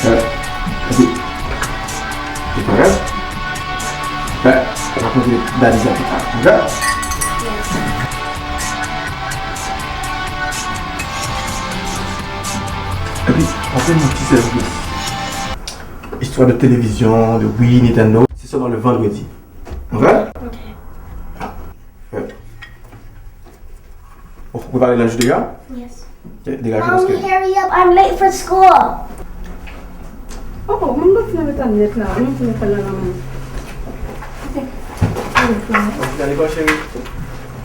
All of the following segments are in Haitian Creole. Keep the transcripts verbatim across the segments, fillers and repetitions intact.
Eh, epi, se pa grav. Eh, rakonte dadi sa pita, pa grav. Epi, rakonte nou ti sèvis. Istwa de televizyon, de Wii, Nintendo, se sèlman le vandredi. Oke? Oke. Oke. Ou prepare lannj ou deja? Yes. Oke, degaje paske. Mommy, hurry up, I'm late for school. Oh, mwen pa fin mete nèt la. Mwen fin mete la nan men. Oke. Oke, ale, bò, cheri.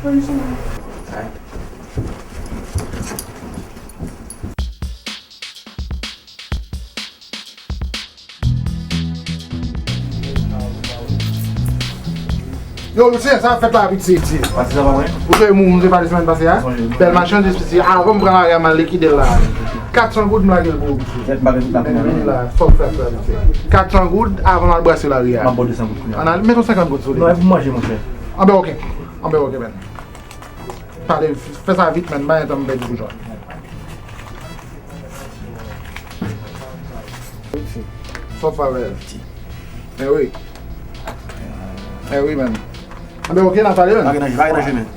Bonjou. Bye. Yo, mesye, sa ap fèt la, piti, piti. Pase sa pa mwen? Ou te moun, m te pale semèn pase a? Bèl machann, piti. Avan m pran lari a, m al likide l la. Katsan goud m lage l pou ou, piti. Vini la, fòk fè sa, piti. Katsan goud avan m al brase lari a. M ap ba w de san goud kounye a. Ann al, met yon senkant goud sou li. Non, e pou manje, monchè. Anben, oke. Anben, oke, men. Pale, fè sa vit, men, m pa gen tan m pèdi pou jòt. Fò pa wè. Men wi. Men wi, men. Anben, oke, n a pale, men. Pa gen danje, pa gen danje, men.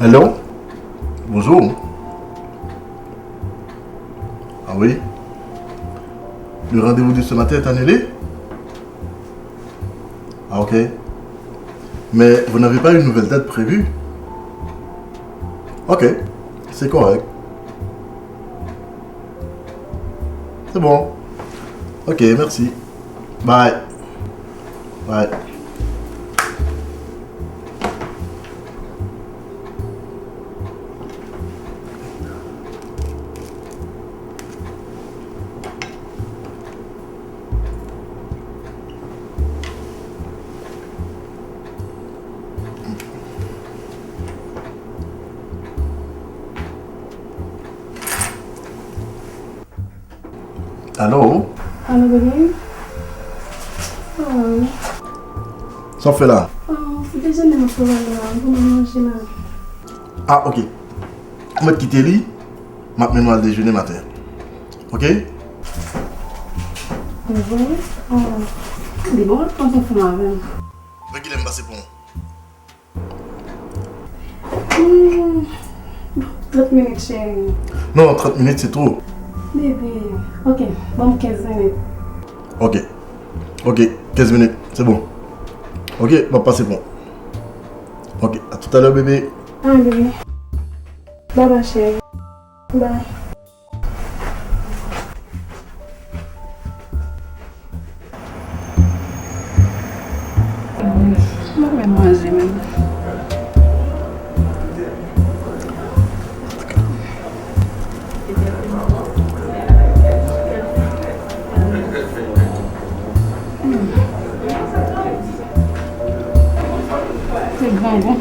Hello? Bonjour. Ah oui? Le rendez-vous de ce matin est annulé? Ah, ok. Mais vous n'avez pas une nouvelle date prévue? Ok, c'est correct. C'est bon. Ok, merci. Bye. Bye. Alo? Alo, bebe? Oh. Sa w ap fè la? Oh, dejene m ap prepare la. Ou konn manje la. Ah, ok. Ou mèt kite li. M ap mennen w al dejene maten an. Ok? Bebe? Oh. Li bon, l ap pran sou fanm avè m. Nan kilè m pase pran w? Hmm, trant minit, cheri. Non, trant minit, se twò. Bebe, ok, ban m kenz minit. Ok. Ok, kenz minit, se bon. Ok, m ap pase pran w. Ok, a toutalè, bebe. Ah, bebe. Bye bye, cheri. Bye. Mwen menm manje menm. Hmm. Se grangou.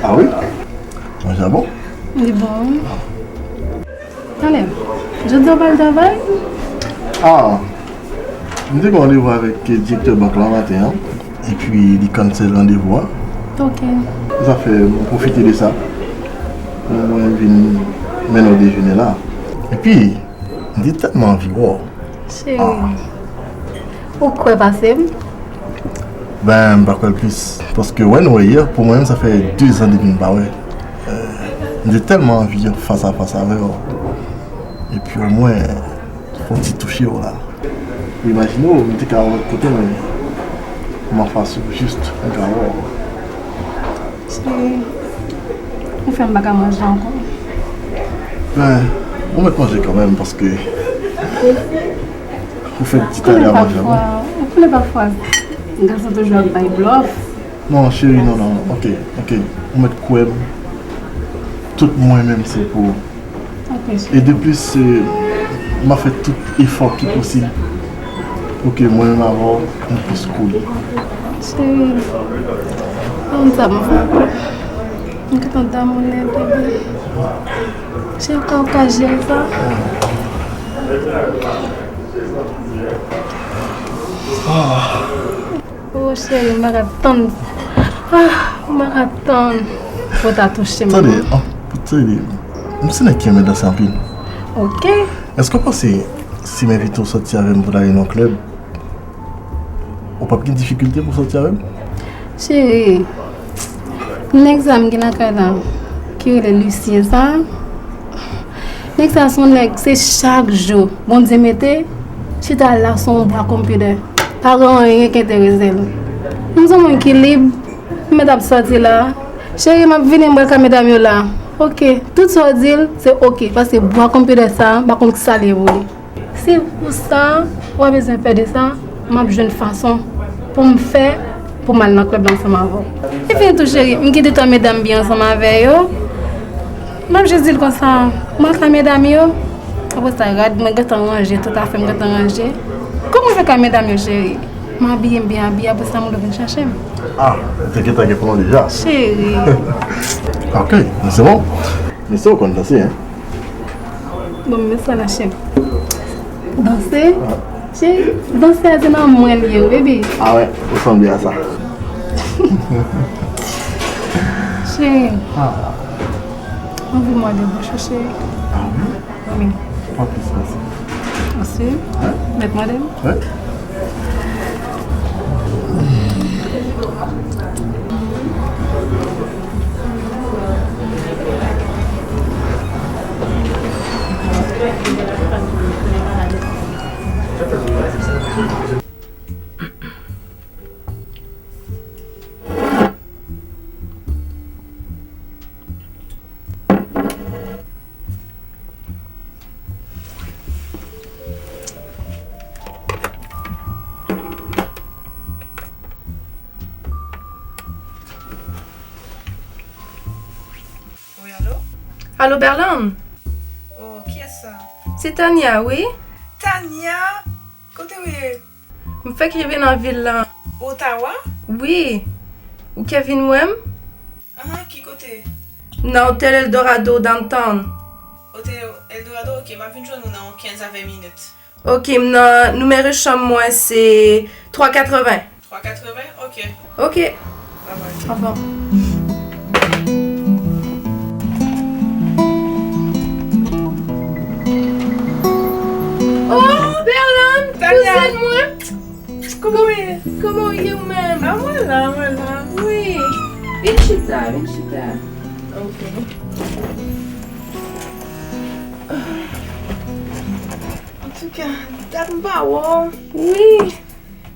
Ah wi? Manje a bon? Li bon, wi. Talè, jodi a w pral travay? Ah, m te gen randevou avèk direktè bank la maten an, epi li cancel randevou a. Ok. Sa fè m pwofite de sa pou mwen vin mennen w dejene la. Epi, m te tèlman anvi wè w. Cheri, ou kwè pase m? Ben, m pa kwè l plis. Paske wè nou wè yè, pou mwen menm, sa fè dezan depi m pa wè. Euh, m te tèlman anvi fas a fas avè w. Epi omwen, fè yon ti touche w la. Imajine w, m te ka wè w lòt kote, men m anfas ou, jis m ka wè w. Cheri, ou fè m pa ka manje ankò. Ben, ou mèt manje kanmenm, paske Ou fè ti tande a manje, wi. Ou konnen pafwa gason toujou ap bay blòf. Non, cheri, non, non, non. Ok, ok. Ou mèt kwè m. Tout mwen menm se pou ou. Ok, cheri. E de plis, se, m ap fè tout efò ki posib pou ke mwen menm avè w, nou plis koule. Cheri, konn sa m fè. M gentan damou nèt, bebe. Cheri, ou ka, ou ka jere sa? Oh, cheri, m pa ka tann. Ah, m pa ka tann pou w ta touche m. Tande, an, tande, m se nèg ki renmen danse anpil. Ok. Èske w panse si m envite w sòti avè m pou n ale nan klèb, ou p ap gen difikilte pou w sòti avè m? Cheri, nèg sa m gen lakay la, ki rele Lucien sa, nèg sa se yon nèg, se chak jou Bondye mete chita la sou yon bwa konpidè. Pa gen anyen ki enterese l. M se yon moun ki lib, m mèt ap sòti la. Cheri, m ap vini, m pral ka medam yo la. Ok, tout sa w di l, se ok, paske bwa konpidè sa, m pa konn kisa l ye pou li. Se pou sa, ou pa bezwen pè de sa, m ap jwenn fason pou m fè, pou m al nan klèb la ansanm avè w. Epi tou, cheri, m kite twa medam byen ansanm avè yo. M ap jis di l konsa, m al ka medam yo. Apre sa, rad mwen gentan ranje, tout afè m gentan ranje. Kòman m fè ka medam yo, cheri? M abiye, m byen abiye, apre sa, moun yo vin chache m. Ah, ou te gentan gen plan deja. Cheri. Ok, men se bon. Men se ou konn danse, hein? Bon, men sa la, cheri. Danse? Ah. Cheri, danse a se nan mwen l ye, wi, baby. Ah ouais, ou sanble a sa. Cheri. Ah. Anvi mande bouch ou, cheri. Ah wi? Wi. Pa plis pase. Mèsi. Hein? Mèt mande m? Wi. Wi, alo? Alo, Berlande? Oh, kiyès sa? Se Tania, wi. Tania? Kote w ye? M fèk rive nan vil la. Ottawa? Wi. Ou ke vin wè m? Ahan, ki kote? M nan Hotel Eldorado, downtown. Hotel Eldorado, ok, m ap vin jwenn ou nan yon kenz a ven minit. Ok, m nan, nimewo chanm mwen se twa katreven. Twa katreven? Ok. Ok. Bye bye. Au revoir. Oh, Berlande, Tania. Kouzin mwen. Kòman w ye? Kòman w ye ou menm? Ah, mwen la, mwen la. Wi. Vin chita, vin chita. Ok. Antouka, dat m pa wè w. Wi.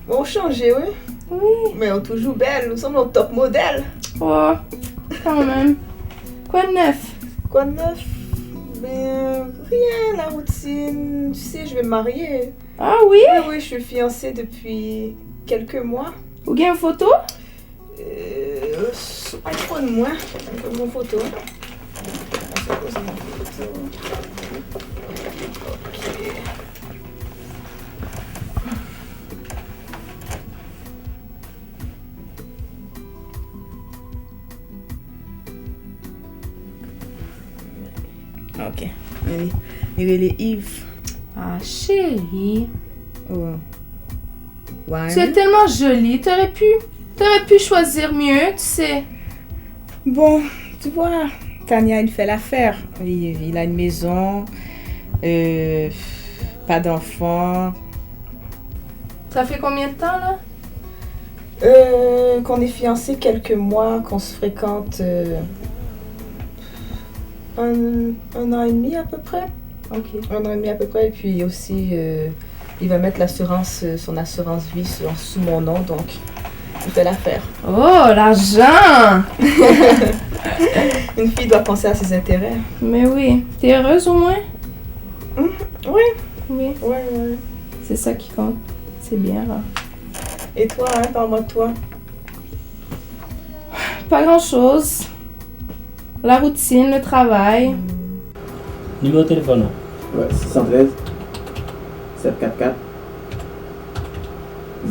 Men w chanje, wi. Wi. Men w toujou bèl, ou sanble yon top modèl. Oh, kanmenm. Quoi de neuf? Quoi de neuf? Ben, rien, la routine. Tu sais, je vais me marier. Ah oui? Oui, oui, je suis fiancée depuis quelques mois. Ou gen foto? Euh, sou iPhone mwen. Mwen gen foto. Mwen sipoze gen foto. Ok. Ok. Li, li rele Yves. Ah, chérie. Oh. Ouais. Tu es tellement jolie. T'aurais pu, t'aurais pu choisir mieux, tu sais. Bon, tu vois, Tania, il fait l'affaire. Il, il a une maison, euh, pas d'enfant. Ça fait combien de temps, là? Euh, qu'on est fiancés quelques mois, qu'on se fréquente, euh, un, un an et demi à peu près. Ok. Un an et demi à peu près, et puis aussi, euh, il va mettre l'assurance, euh, son assurance vie sur, sous mon nom, donc il fait l'affaire. Oh, l'argent! Une fille doit penser à ses intérêts. Mais oui, t'es heureuse au moins? Mm, oui. Oui. Oui, oui, oui. C'est ça qui compte. C'est bien, là. Et toi, hein, parle-moi de toi. Pas grand-chose. La routine, le travail. Nimewo telefòn ou? Wi, sis san trèz, sèt kat kat,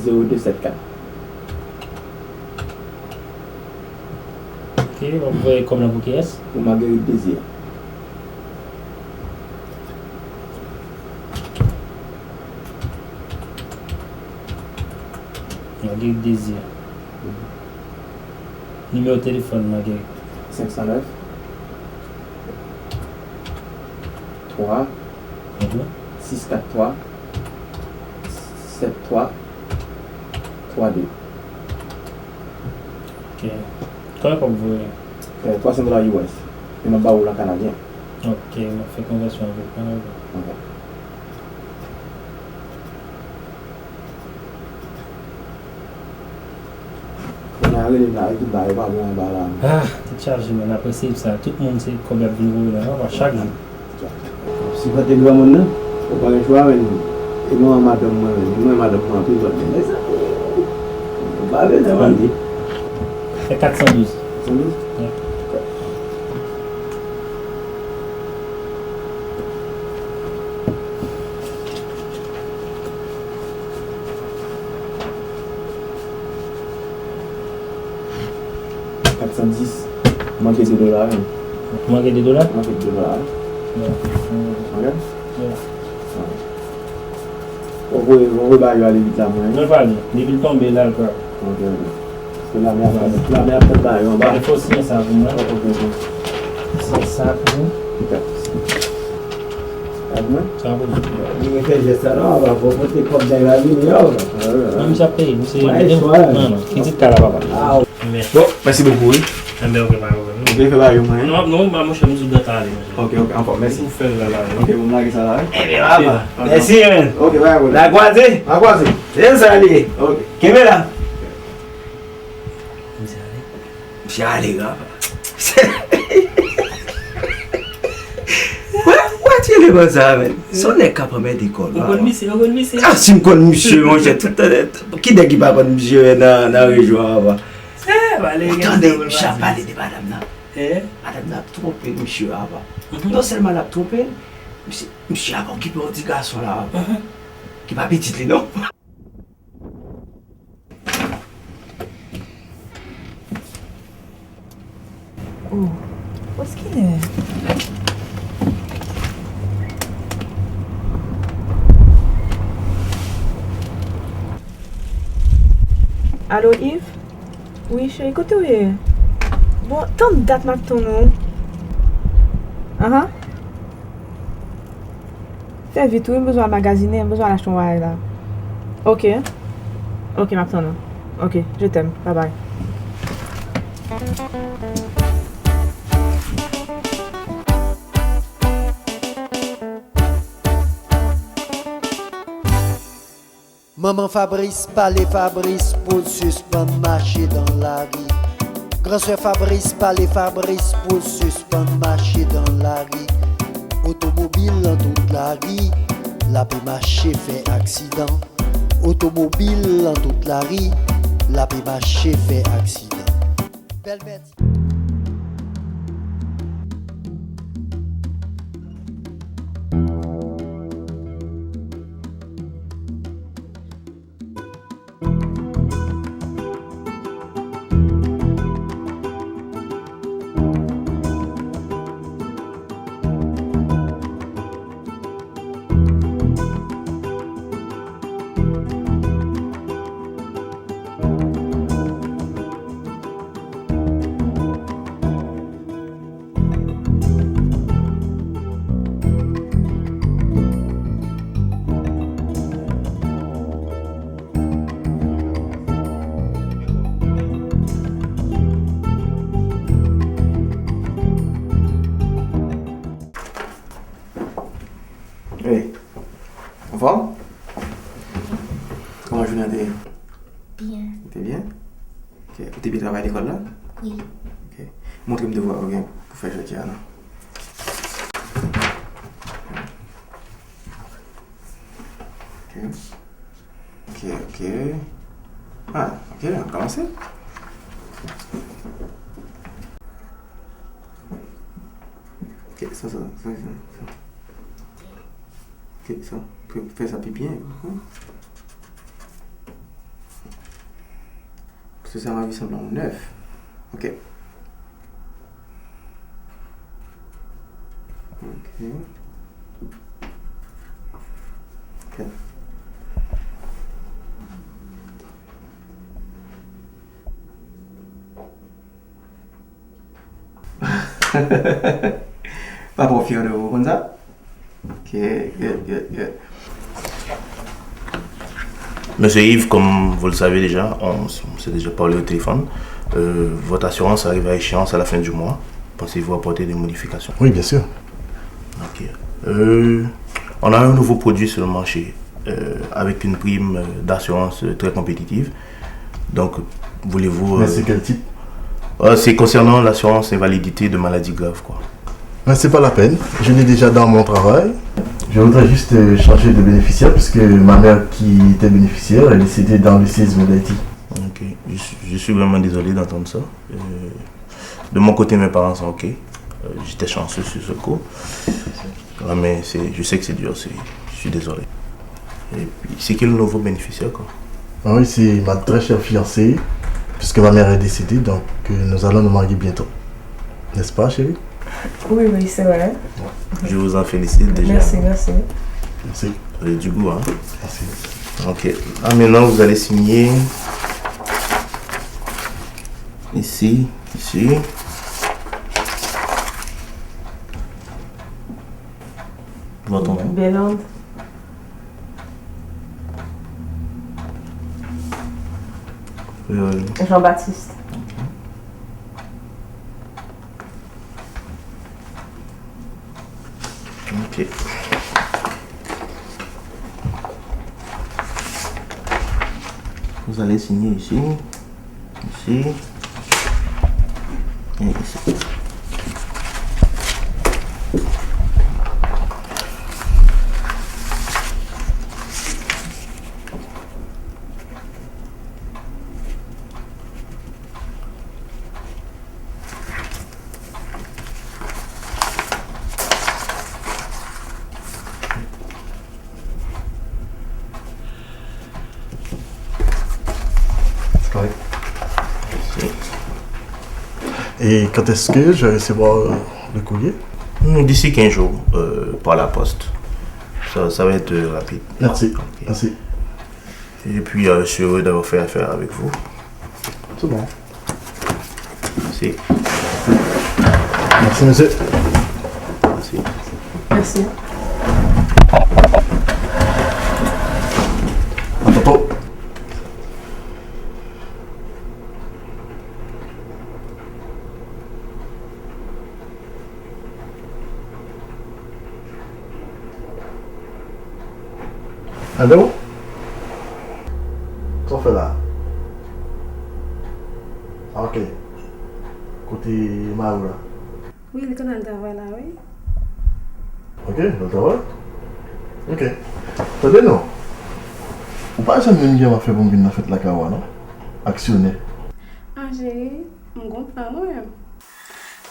zewo de sèt kat. Ok, w ap voye kòb la pou kiyès? Pou Marguerite Désir. Marguerite Désir. Nimewo telefòn Marguerite. Senk san nèf, twa, sis kat twa, sèt twa, twa de. Ok. Konbyen kòb ou voye? Eh, twa san dola U S. E m ap ba ou l an kanadyen. Ok, m ap fè konvèsyon avèk mwen. Ok. Moun nan rele m la, epi ba yo pa bon anba la. Ah, tèt chaje, man. Apre se sa, tout moun se kòb y ap vin voye la, papa, chak jou. Si pa te granmoun nan, ou pa gen chwa, men. E mwen, madanm mwen, men. E mwen, madanm mwen, anpil lòt, men. Mezanmi, ou pa bezwen mande. Se kat san douz. Kat san douz? Wi. Kat san dis. Manke de dola, wi. Manke de dola? Manke de dola, wi. Ok? Bon, voye, bon, voye bagay yo ale vit la, mwen. Mwen pale, depi l tonbe la, l pral. Ok, ok. Paske lame ap, lame ap fè bagay yo anba. Fò siyen sa pou mwen. Ok, ok. Siyen sa pou mwen. Ok. Ak mwen? Sa pou mwen. Li fè jès sa, non, papa, fò pote kòb nèg la vini, yo. Mwen, misye ap peye, misye. Non, non, pitit ka la, papa. Bon, mèsi bokou, wi. Enben, ok, pa gen pwoblèm. Ou byen fè bagay yo, mwen. Non, non, ba, monchè, m sou dòt ale, monchè. Ok, ok, anfòm, mèsi. Ou fè l la, la. Ok, bon, m lage sa la, wi. Enben, papa, mèsi, men. Ok, pa gen pwoblèm. N a kwaze. N a kwaze. Se sa li ye. Ok. Kenbe la. Misye ale, papa. Wè, wè, ti eleman sa, men. Se yon nèg k ap anmède kò l, papa. Ou konn misye, ou konn misye? Ah, si m konn misye, monchè, tout, tout, tout, ki nèg ki pa konn misye, men, nan, nan rejyon an, papa. Eh, pale. Ou tande, misye ap pale de madanm nan. Eh? Madanm nan ap twonpe misye a, papa. Mhm. Non sèlman l ap twonpe l, misye, misye ap okipe yon ti gason la, papa. Mhm. Ki pa pitit li, non. Oh, what's Keenan? Alo, Yves? Wi, cheri, kote w ye? Bon, tann dat m ap tann ou. Ahan. Fè vit wi, m bezwen al magazinen, m bezwen al achte yon bagay la. Ok. Ok, m ap tann ou. Ok, je t'aime. Bye bye. Manman Fabrice pale Fabrice pou l sispann mache dan lari. Gran sè Fabrice pale Fabrice pou l sispann mache dan lari. Otomobil nan tout lari, l ape mache fè aksidan. Otomobil nan tout lari, l ape mache fè aksidan. Bèl mèt. Hey, anfòm? Kòman jounen an te ye? Byen. Te byen? Ok. Ou te byen travay lekòl la? Wi. Ok. Montre m devwa ou gen pou fè jodi a non. Ok. Ok, ok. Ah, ok, ann kòmanse. Ok, sa, sa, sa, sa, sa. Ok, sa, fè, fè sa pi byen. Mhm. Paske sa anvi sanble yon nèf. Ok. Ok. Ok. Pa twò fyè de ou, ou konn sa? Ok, good, good, good. Monsieur Yves, comme vous le savez déjà, on, on s'est déjà parlé au téléphone. Euh, votre assurance arrive à échéance à la fin du mois. Pensez-vous apporter des modifications? Oui, bien sûr. Ok. Euh, on a un nouveau produit sur le marché, euh, avec une prime, euh, d'assurance, euh, très compétitive. Donc, voulez-vous, euh, Mais c'est quel type? Euh, c'est concernant l'assurance invalidité de maladies graves, quoi. Mais c'est pas la peine, je l'ai déjà dans mon travail. Je voudrais juste, euh, changer de bénéficiaire puisque ma mère qui était bénéficiaire est décédée dans le séisme d'Haïti. Ok, je suis, je suis vraiment désolé d'entendre ça. Euh, de mon côté, mes parents sont ok. Euh, j'étais chanceux sur ce coup. Ouais, mais c'est, je sais que c'est dur, c'est, je suis désolé. Et puis, c'est qui le nouveau bénéficiaire, quoi? Ah oui, c'est ma très chère fiancée, puisque ma mère est décédée, donc, euh, nous allons nous marier bientôt. N'est-ce pas, chérie? Oui, oui, c'est vrai. Je vous en félicite déjà. Merci, merci. Merci. Vous avez du goût, hein? Merci. Ok. Là, maintenant, vous allez signer ici, ici. Votre nom? Belande. Euh, Jean-Baptiste. Ok. Vous allez signer ici, ici et ici. C'est correct. Et quand est-ce que je vais recevoir, euh, le courrier? Hmm, d'ici quinze jours, euh, par la poste. Ça, ça va être, euh, rapide. Merci. Ok. Merci. Et puis, euh, je suis heureux d'avoir fait affaire avec vous. C'est bon. Merci. Merci, monsieur. Merci. Merci. À tantôt. Alo? Sa w fè la? Ah, ok. Kote mari w la? Wi, li kontan al travay la, wi. Ok, l al travay? Ok. Tande non. Ou pa janm menm gen afè pou m vin nan fèt lakay ou a, non? Aksyonè. Ah, cheri, m gon plan mwen menm.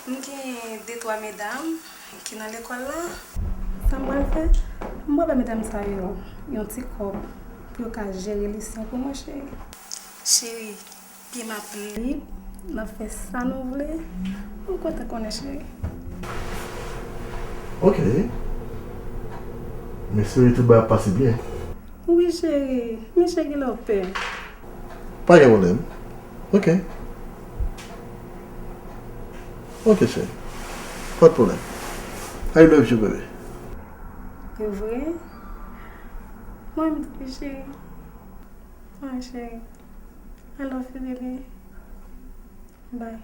M gen de twa medam ki nan lekòl la. Sa m pral fè? M pral bay medam sa yo yon ti kòb pou yo ka jere lisyon pou mwen, cheri. Cheri, pye m ap lib, n ap fè sa nou vle. Ou kontan konnen, cheri. Ok. M espere tout bagay ap pase byen. Wi, cheri. Men cheri, lè w pè. Pa gen pwoblèm. Ok. Ok, cheri. Pa de pwoblèm. I love you, baby. E vre? Mwen menm tou, cheri. Mwen, cheri. I love you, baby. Bye.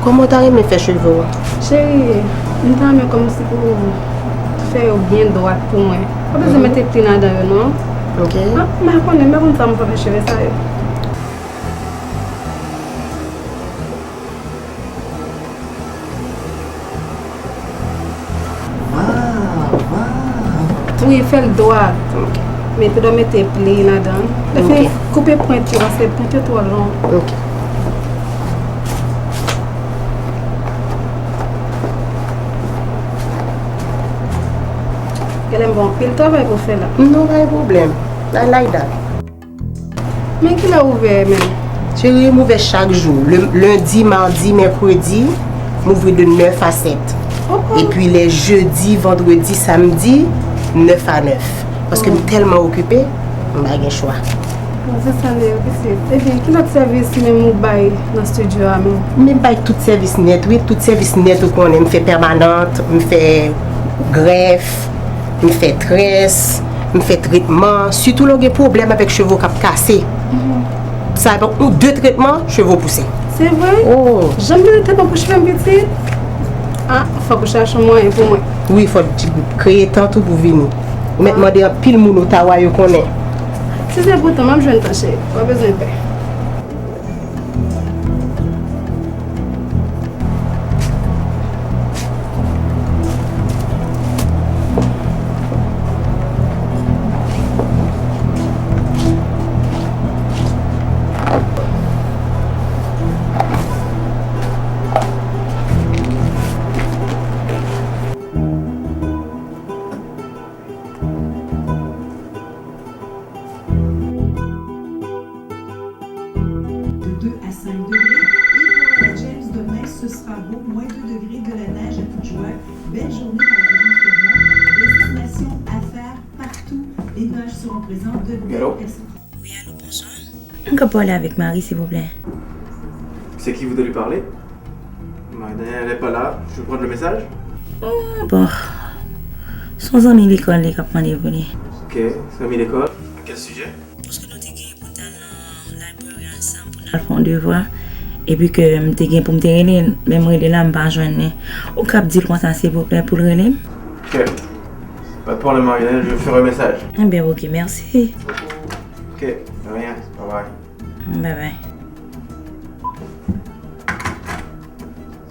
Kòman w ta renmen fè cheve w? Cheri, m ta renmen kòmsi pou w fè yo byen dwat pou mwen. Pa bezwen mete pli ladan yo, non. Ok. Ah, m pa konnen, m pa konn sa m fè cheve sa yo. Waw, waw. Wi, fè l dwat. Ok. Men tou dwe mete pli ladan. Epi koupe pwent yo, paske pwent yo twò long. Ok. Genlè m gen anpil travay pou fè la. Non, pa gen pwoblèm. I like that. Men kilè w ouvè menm? Cheri, m ouvè chak jou. Le, lendi, madi, mèkredi, m ouvri de nèf a sèt. Oh, oh. Epi lè jedi, vandredi, samdi, nèf a nèf. Paske m tèlman okipe, m pa gen chwa. Bon, se sa l ye, pitit. Ebyen, ki lòt sèvis menm ou bay nan estidyo a menm? M bay tout sèvis nèt, wi, tout sèvis nèt ou konnen. M fè pèmanant, m fè grèf, m fè très, m fè tretman, sitou lè w gen pwoblèm avèk cheve w k ap kase. Sa, yon de tretman, cheve w pouse. Se vre? Oh. Janm gen tretman pou cheve m pitit? Ah, fòk ou chache yon mwayen pou mwen. Wi, fò w kreye tan tou pou vini. Ou mèt mande anpil moun Ottawa yo konnen. Si se pou tan, m ap jwenn tan, cheri. Pa bezwen pè. De deux à cinq degrés. Et pour la James, demain, ce sera beau, moins deux degrés, de la neige à toute joie. Belle journée dans la région Clermont. Destination à faire partout. Les nuages seront présents de Oui, allô? Belle perspective. Oui, allô, bonsoir. Mwen ka pale avèk Marie, silvouplè? C'est qui voudrait lui parler? Marie-Danielle n'est pas là. Je peux prendre le message? Ah, bon. Se yon zanmi lekòl li k ap mande pou li. Ok, zanmi lekòl. À quel sujet? Paske nou te gen pou n t al nan library ansanm pou n al fè yon devwa. Epi ke m te gen pou m te rele l, men m rele l la, m pa jwenn li. Ou kab di l konsa, silvouplè, pou l rele m? Ok. Pas de problème, Marie-Danielle, je ferai un message. Ebyen, ok, mèsi. Ok, de rien. Bye bye. Bye bye.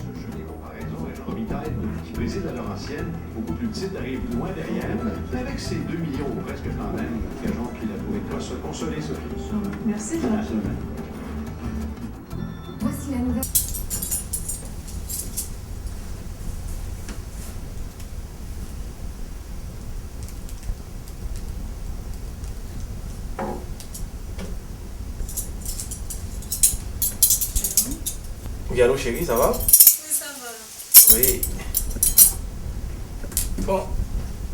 Ce jeu des comparaisons, Jean Robitaille, qui préside à Laurentienne, beaucoup plus petite, arrive loin derrière, mais avec ses deux millions ou presque quand même, gageons qu'il a trouvé de quoi se consoler, Sophie. Merci, Jean. À demain. Voici la nouvelle. Wi, alo, cheri, sa va? Wi, sa va. Wi. Bon,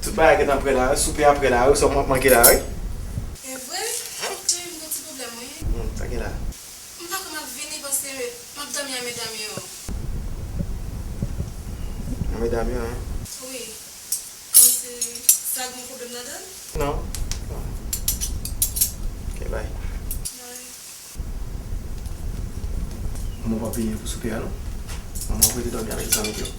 tout bagay gentan prè la, soupe a prè la, wi, sèlman manke la, wi. E vre? Cheri, m gen ti pwoblèm, wi. Hmm, sa gen la? M pa ka m ap vini paske m ap dòmi a medam yo. A medam yo, en? Wi. Kòmsi sa gen pwoblèm ladan l? Non. Non. Ok, bye. Bye. Manman pa peye pou soupe a, non. Manman prete dòmi avèk zanmi yo.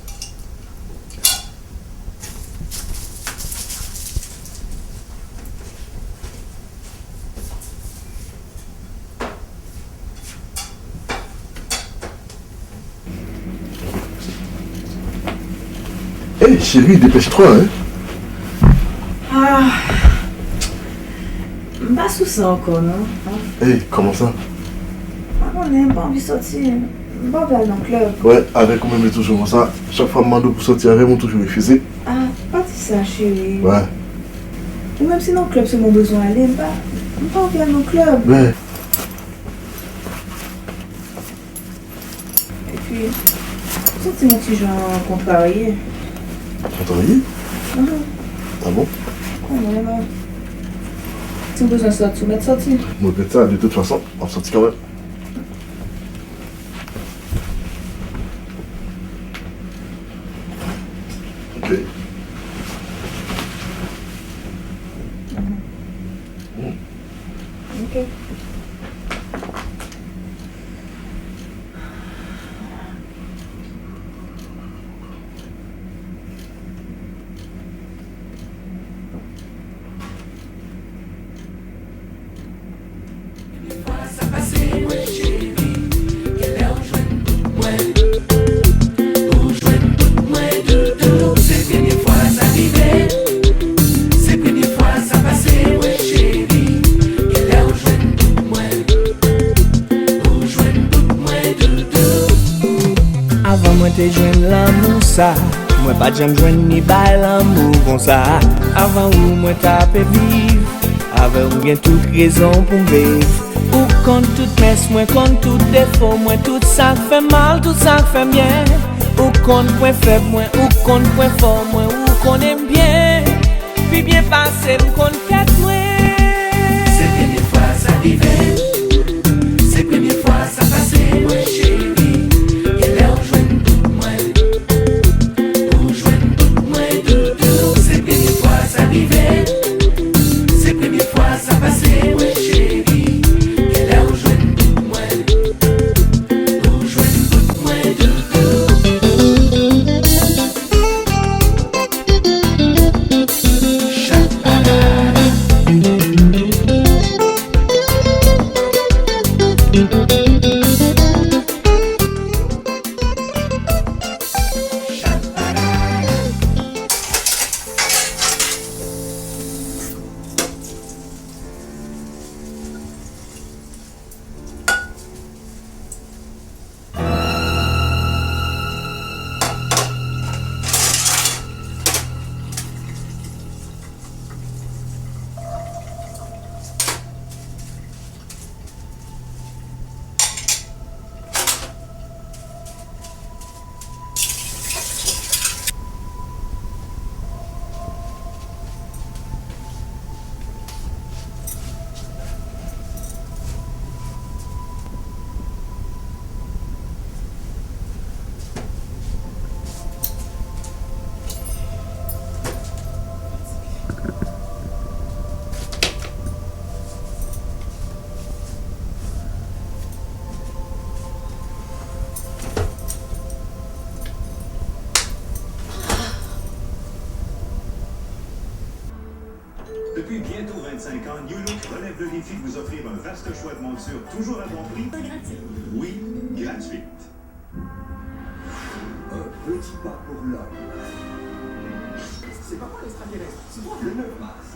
Ey, cheri, depèch twa, en. Ah, m pa sou sa ankò, non. Ey, kòman sa? M pa konnen, m pa anvi sòti. M pa anvi al nan klèb. Wè, avèk ou menm, e toujou konsa. Chak fwa m mande w pou sòti avè m, ou toujou refize. Ah, pa di sa, cheri. Wè. Ou menm, si nan klèb sèlman w bezwen ale, m pa, m pa anvi al nan klèb. Wè. Epi, m santi m yon ti jan kontrarye. Kontrarye? Mhm. Ah bon? Kanmenm, non. Si w bezwen sòti, ou mèt sòti. Mwen mèt sa, de tout fason, m ap sòti kanmenm. Ok. Mhm. Hmm. Ok. Sa pase mwen cheri, genlè ou jwenn bout mwen. Ou jwenn bout mwen doudou, se premye fwa sa rive. Se premye fwa sa pase mwen cheri, genlè ou jwenn bout mwen. Ou jwenn bout mwen doudou. Avan mwen te jwenn lanmou sa, mwen pa t janm jwenn ni bay lanmou konsa. Avan ou mwen t ape viv, avè w gen tout rezon pou m viv. Ou konn tout mès mwen, konn tout defo mwen, tout sa k fè m mal, tout sa k fè m byen. Ou konn pwen fèb mwen, ou konn pwen fò mwen, ou konnen m byen. Pi byen pase m konn tèt mwen. Se premye fwa sa rive m. Se premye fwa sa pase mwen cheri. Genlè ou jwenn bout mwen. Ou jwenn bout mwen doudou. Se premye fwa sa rive m. Se premye fwa sa pase mwen cheri. Genlè ou jwenn bout mwen. Ou jwenn bout mwen doudou. Depuis bientôt vingt-cinq ans, New Look relève le défi de vous offrir un vaste choix de montures toujours à bon prix. Oui, gratuit. Un petit pas pour l'homme. C'est pas moi l'extraterrestre, c'est toi. Le neuf mars.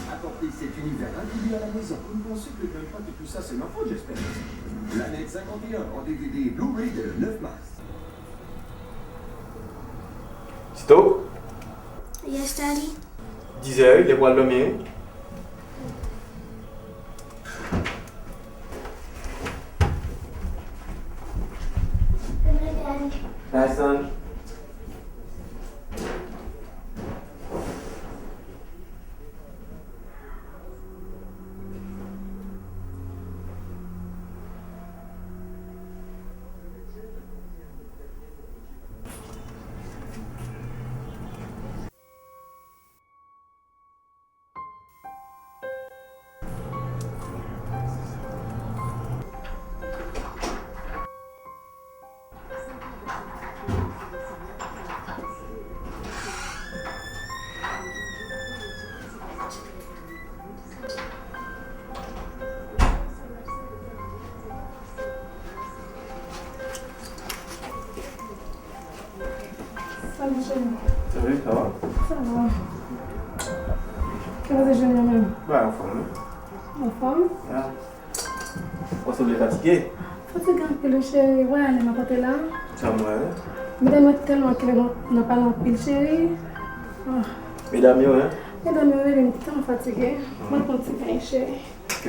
Apportez cet univers incroyable à la maison. Vous ne pensez que le même pas de tout ça, c'est ma faute, j'espère. Planète cinquante et un en D V D et Blu-ray dès le neuf mars. Tito? Yes, Daddy. Dizè wi, lè pou al dòmi wi. Good night, Daddy. Night, son. Salut, cheri. Salut, ça va? Ça va. Kòman se jounen an menm? Ba, anfòm, wi. Anfòm? Ya. Ou sanble fatige. Fatige anpil, wi, cheri. Wè, ale m akote la. Sa m wè, wi. Medam yo tèlman okipe nan, nan pale anpil, cheri. Ah. Medam yo, hein? Medam yo rele m, m tèlman fatige. Mwen pran ti beny, cheri. Ok.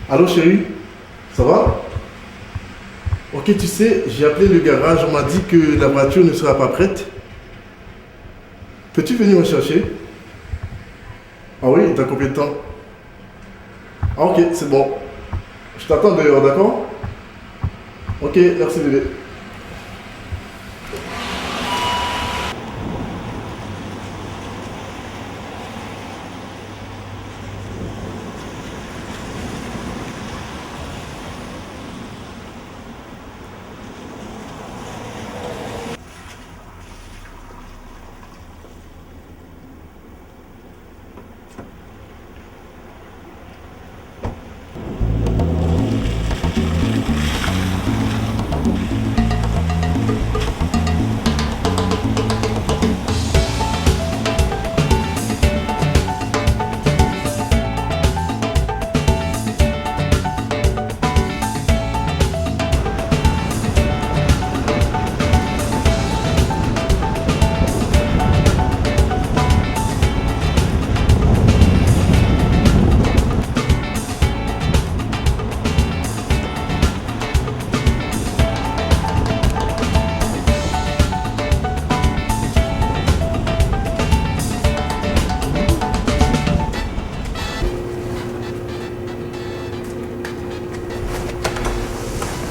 Allô chérie, ça va? Ok, tu sais, j'ai appelé le garage, on m'a dit que la voiture ne sera pas prête. Peux-tu venir me chercher? Ah oui, dans combien de temps? Ah, ok, c'est bon. Je t'attends dehors, d'accord? Ok, merci bébé.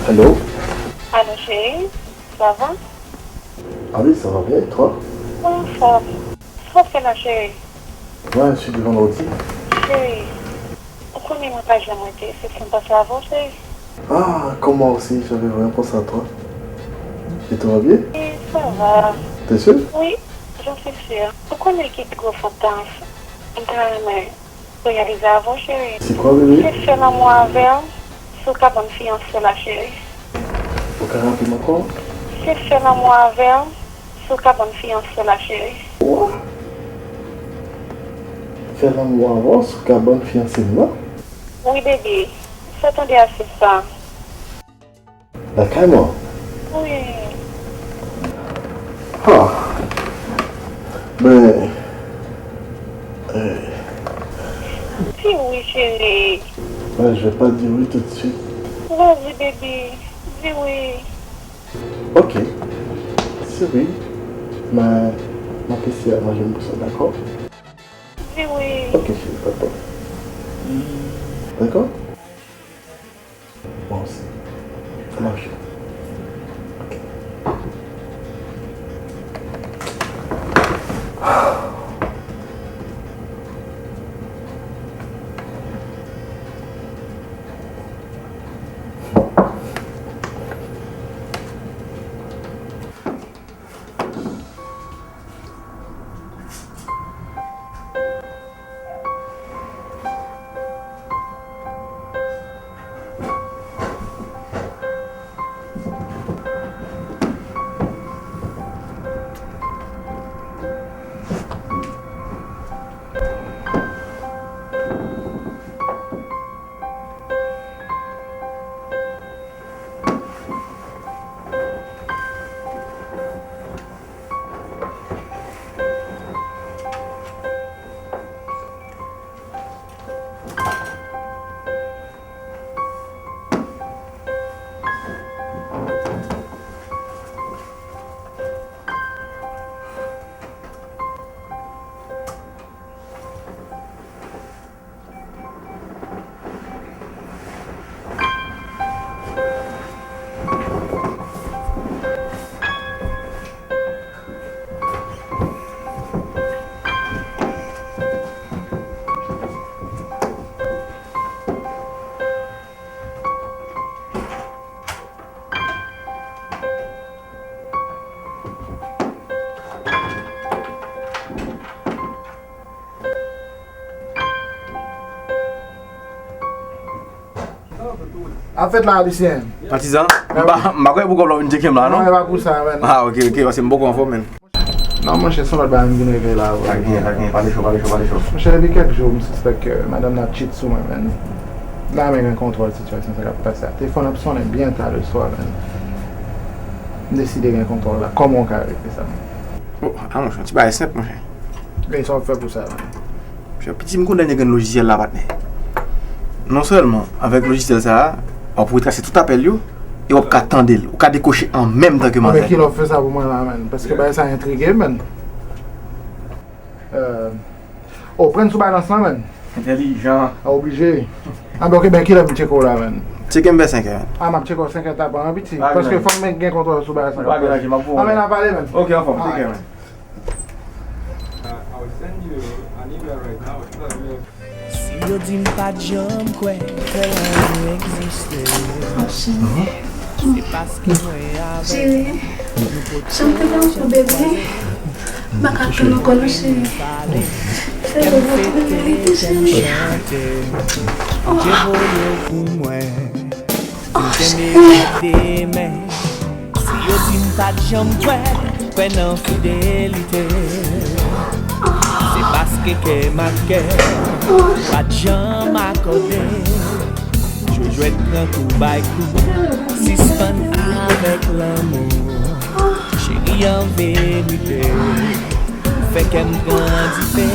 Allô? Allô, chérie, ça va? Ah oui, ça va bien, et toi? Anfòm. Sa w fè la, cheri? Ouais, je suis devant l'ordi. Cheri, ou konnen mwen pa janm rete, se san panse avè w, cheri. Ah, comme moi aussi, j'avais vraiment pensé à toi. Et tout va bien? Oui, ça va. T'es sûr? Oui, j'en suis sûre. Ou konnen ki pi gwo fantasm m ta renmen reyalize avè w, cheri. C'est quoi, bébé? Se fè lanmou avè w sou kabann fiyanse la, cheri. Ou ka raple m ankò? Se fè lanmou avè w sou kabann fiyanse la, cheri. Wa? Fè lanmou avè w sou kabann fiyanse m nan? Wi, bebe. Sa tande a se sa. Lakay mwen? Wi. Ha. Ben, eh. Di wi, cheri. Ben, je vais pas dire oui tout de suite. Vas-y, baby. Di wi. Ok. Si wi, mwen, mwen ap eseye aranjè m pou sa, dakò? Di wi. Ok, cheri, pa de pwoblèm. Dakò? Mwen osi. Sa mache. Ok. Ap fèt la, Lucien? Patizan, m pa, m pa kwè pou kòb la w vin tcheke m la, non? Non, e pa pou sa, man. Ah, ok, ok, paske m poko anfòm, man. Non, monchè, se yon lòt bagay m vin regle la, vre. Pa gen, pa gen, pale cho, pale cho, pale cho. Monchè, depi kèk jou, m sispèk ke madanm nan ap cheat sou mwen, man. La, men gen kontwòl sitiyasyon sa k ap pase a. Telefòn ap sonnen byen ta le swa, man. M deside gen kontwòl la. Kòman w ka regle sa, man? Oh, ah, monchè, yon ti bagay senp, monchè. Men sa w ap fè pou sa, man? Monchè, piti, m gon dènye grenn lojisyèl la, patnè. Non sèlman, avèk lojisyèl sa a, w ap retrase tout apèl yo, e w ap ka tande l. Ou ka dekwoche an menm tan ke m ap fè. Anben, kilè w ap fè sa pou mwen la, man? Paske bagay sa entrige m, man. Euh, oh, pran sou balans lan, man. Entèlijan. A oblije. Ah, ben, ok, ben, kilè m tcheke w la, man? Tcheke m vè senk è, man. Ah, m ap tcheke w senk è tapan, an, piti. Paske fò m gen kontwòl sou bagay sa k ap pase. Ah, men, n a pale, man. Ok, anfòm, teke, man. Si yo di m pa t janm kwè ke lanmou egziste, se paske mwen avè w nou pot chante pou bebe. M pa ka tann ankò non, cheri. Fè yo montre realite, cheri. Dye voye w pou mwen. Pou m te merite, men si yo di m pa t janm kwè, kwè nan fidelite. Se paske kè m ak kè pa t janm akòde. Jwe jwèt pran kou bay kou, sispann avèk lanmou. Cheri, an verite, ou fè kè m grandite.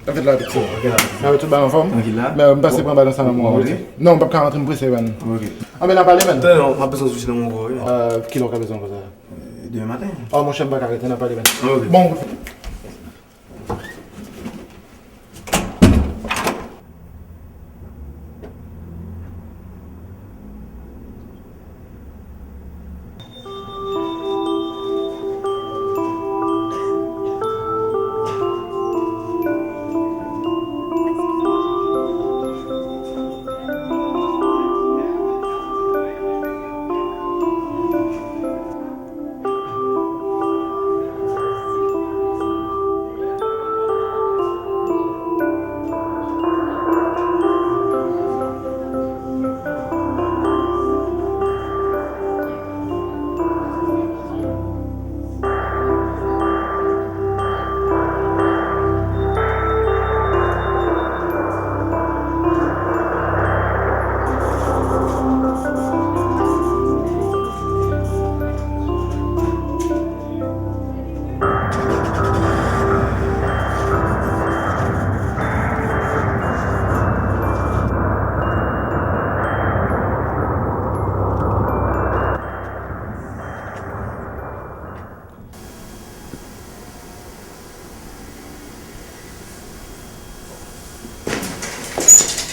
Anfèt la, piti. Sa yo tout bagay anfòm? Trankil la. Men, m pase pran balans la nan mwen. Non, m p ap ka rantre, m prese, man. Ok. Anben, n a pale, man. Tande non, m ap bezwen sou ti nan mwen ankò, wi. Euh, kilè w ka bezwen ankò sa? Euh, demen maten. Oh, monchè, m pa ka rete, n a pale, man. Ok. Bon.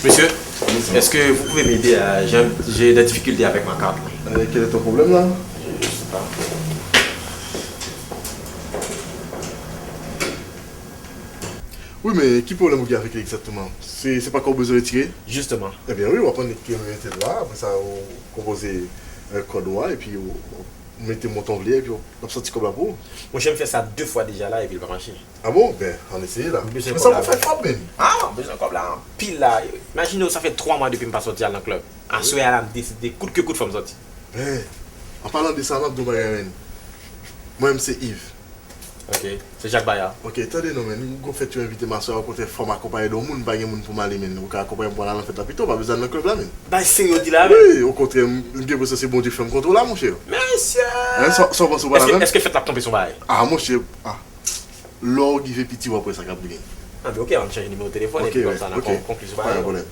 Monsieur, est-ce que vous pouvez m'aider à, j'ai, j'ai des difficultés avec ma carte là. Euh, quel est ton problème là? Je sais pas. Wi, men ki pwoblèm ou gen avèk li egzakteman? Se, se pa kòb ou bezwen retire? Justement. Ebyen wi, w ap annik mete l la, apre sa ou konpoze, euh, kòd ou a, epi ou, ou mete montan w vle, epi w ap sòti kòb la pou ou. Monchè, m fè sa de fwa deja la, epi l pa mache. Ah bon? Ben, ann eseye la. M bezwen kòb la. Men sa w fè fò, men. Ah, m bezwen kòb la anpil la. Imajine w, sa fè twa mwa depi m pa sòti al nan klèb. Aswè a la, m deside kout ke kout fò m sòti. Ben, an palan de sa, m ap di w bagay, men. Mwen menm se Yves. Ok, se Jak Baya. Ok, tande non, men, m gon fèt yo envite m aswè a, okontrè, fò m akonpaye de yon moun, m pa gen moun pou m ale, men. Ou ka akonpaye m pou n al nan fèt la pito, pa bezwen al nan klèb la, men. Bay serye w di la, men. Wi, okontrè, m, m gen enpresyon se Bondye fè m kontre w la, monchè. Mesye! Hein, sa, sa w panse ou pa la menm? Èske, èske fèt la ap tonbe sou bagay? Ah, monchè, ah. Lè w rive piti, w ap wè sa k ap vini. Ah, men ok, ann chanje nimewo telefòn, epi kòmsa n a kon-, konkli sou bagay yo. Ok, pa gen pwoblèm.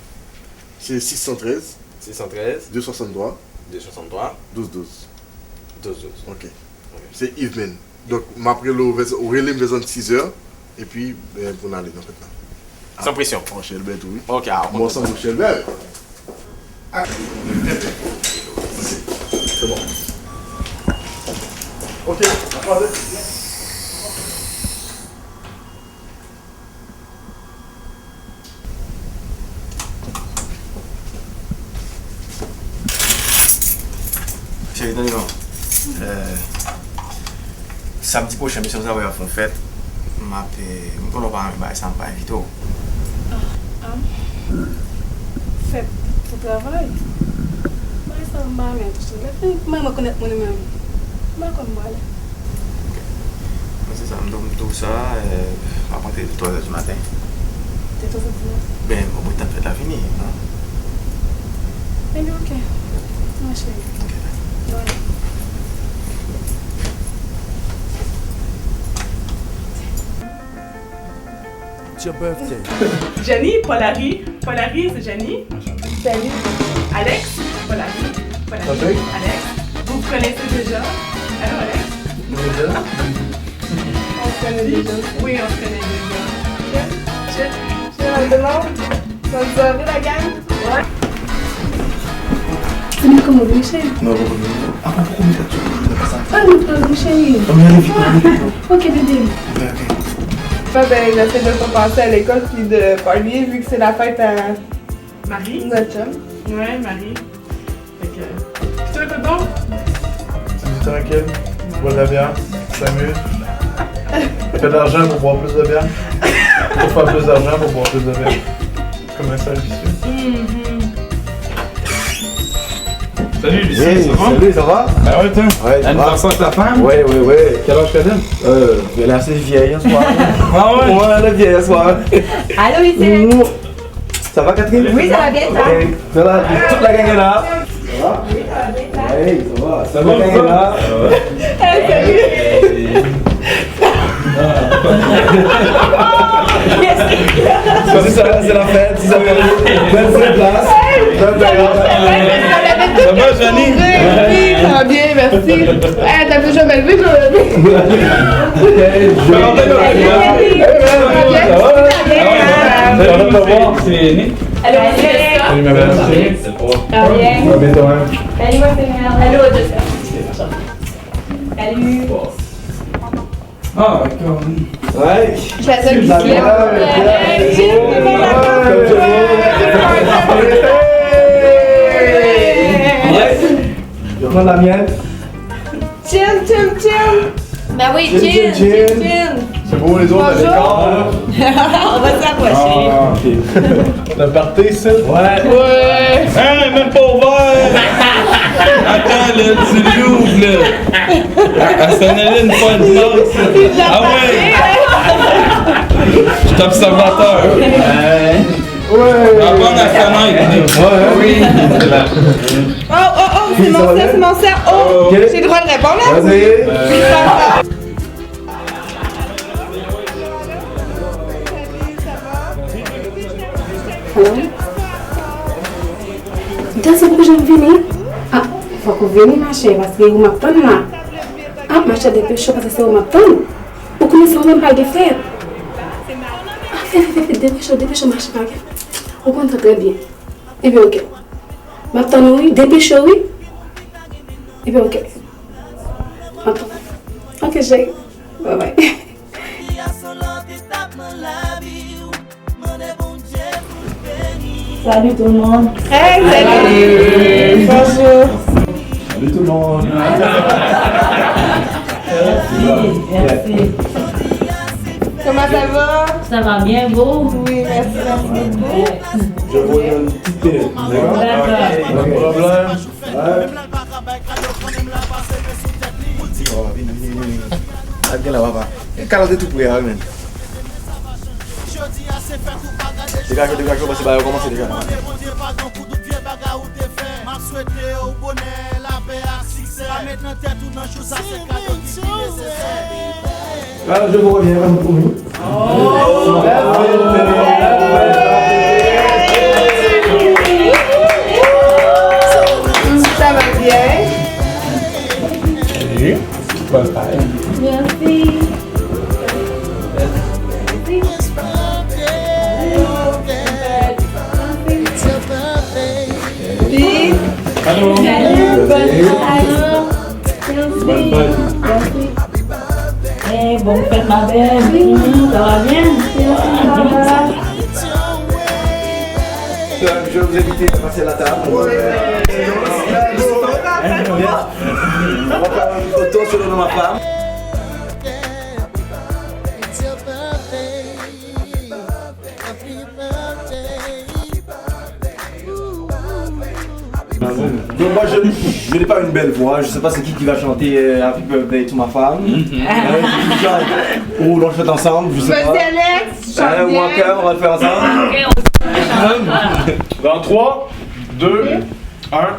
Se sis san trèz. Sis san trèz. De swasanntwa. De swasanntwa. Douz douz. Douz douz. Ok. Ok. Se Yves, men. Donk, m ap rele w vè, ou rele m vè zòn sis è, epi, eh, pou n ale nan fèt la. San presyon. An chèlbè tou, wi. Ok, a, bon, san presyon. Chèlbè. Ah. Se bon. Ok, n ap pale. Cheri, tande non. Euh, samdi pwochen, mesye m travay ap fè yon fèt. M ap, euh, m konnen w pa renmen bagay sa, m pa envite w. Ah, ah. Fèt pou travay? Bagay sa, m pa renmen tou. Lè fini, kòman mwen konèt moun menm? M pa konn m prale. Ok. Mwen se sa, m di w, m di w sa, euh, m ap rantre de twazè di maten. De twazè di maten? Ben, mwen mwen tann fèt la fini, non? Ebyen, ok. Mwen cheri. Ok, bye. Bye. Your birthday. Jenny, Paul-Harry. Paul-Harry, c'est Jenny. Salut. Alex, Paul-Harry. Paul-Harry, Alex. Vous vous connaissez déjà? Allô, Alex? Déjà? On se connaît déjà. Oui, on se connaît déjà. Cheers. Cheers. Cheers, tout le monde. Bonne soirée, la gang. Ouais. Se mwen kòman vini, cheri? Non, non, non, non. Ah, pa pou konnen sa. Ah, nou pral vini, cheri. Non, men ale vit, ale vit, non. Ok, bebe. Ok, ok. Bon, ben, nou se de pase à l'école puis de parler, vu que c'est la fête à Marie. Notre chum. Ouais, Marie. Fait que, je te réponds. Tu dis tranquille, bois de la bière, s'amuse. Fais de l'argent pour boire plus de bière. Faut faire plus d'argent pour boire plus de bière. Comment ça, vicieux? Mhm. Salut, Lucie, hey, ça va? Salut, ça va? Ben ouais, toi. Ouais, ça va. Anniversaire de ta femme? Ouais, ouais, ouais. Quel âge qu'elle a? Euh, elle est assez vieille en soi. Ah ouais? Ouais, elle est vieille en soi. Allô, Lucie? Mouah. Ça va, Catherine? Oui, ça va bien, ça. Ok, ça va, toute la gang est là. Ça va? Oui, ça va bien, ça. Hey, ça va. Ça va, ça va? Toute la gang est là. Hey, salut. C'est ça, c'est la fête, c'est ça. Belle place. Belle place. Ça va, Johnny? Oui, ça va bien, merci. Eh, t'as toujours belle vue, toi. Ok, je... Ça va bien? Ça va? Ça va, ça va? C'est Nick. Allô, Jessica. Salut, ma belle. Salut. Ça va bien? Ça va bien, toi-même? Salut, ma sœur. Allô, Jessica. Salut. Ah, d'accord. Ouais. Très officiel. Yes. Je prends la mienne. Chill, chill, chill. Ben oui, chill, chill, chill, chill, chill. C'est pour les autres, bonjour. On va se rapprocher. Ah, ok. T'as parti, ça? Ouais. Ouais. Hein, même pas ouvert. Attends, là, tu l'ouvres, là. Ah, ça n'a une fois de plus. Ah ouais. Je suis observateur. Ouais. Ouais. Apprendre à connaître. Ouais. Oui. Oh, oh, oh, c'est mon sœur, c'est mon sœur. Oh, j'ai le droit de répondre, là? Vas-y. Alo? Danse pou janm vini? Ah, fòk ou vini, machè, paske ou m ap tann la. Ah, machè, depeche w, paske se ou m ap tann. Ou konnen se ou menm pa gen frè. Ah, fè, fè, fè, fè, depeche w, depeche w, machè, pa gen. Ou konn sa trè byen. Ebyen, oke. M ap tann ou, wi. Depeche w, wi. Ebyen, oke. M ap tann. Oke, cheri. Bye bye. Salut tout le monde. Hey, salut. Bonjour. Salut tout le monde. Merci, merci. Comment ça va? Ça va bien, vous? Oui, merci, merci beaucoup. Je vous donne une petite minute, d'accord? D'accord. Ok. Pas de problème. Ak gen la, papa. E kalòt de tou pre a, wi, men. Degaje, degaje, paske bagay yo kòmanse deja la. Là, je vous reviens, comme promis. Ça va bien? Oui. Bonne fête. Merci. Allô. Bonne fête. Bonne fête. Merci. Eh, bonne fête, ma belle. Mm, ça va bien? Ça va. Je vais vous inviter à passer à la table. On va faire une photo selon ma femme. Donc moi je, je n'ai pas une belle voix, je sais pas c'est qui qui va chanter euh, Happy Birthday to my femme. Mhm. Euh, ou on chante ensemble, je sais pas. Vas-y, Alex, chante bien. Hein, ou Walker, on va le faire ensemble. Dans trois, deux, un.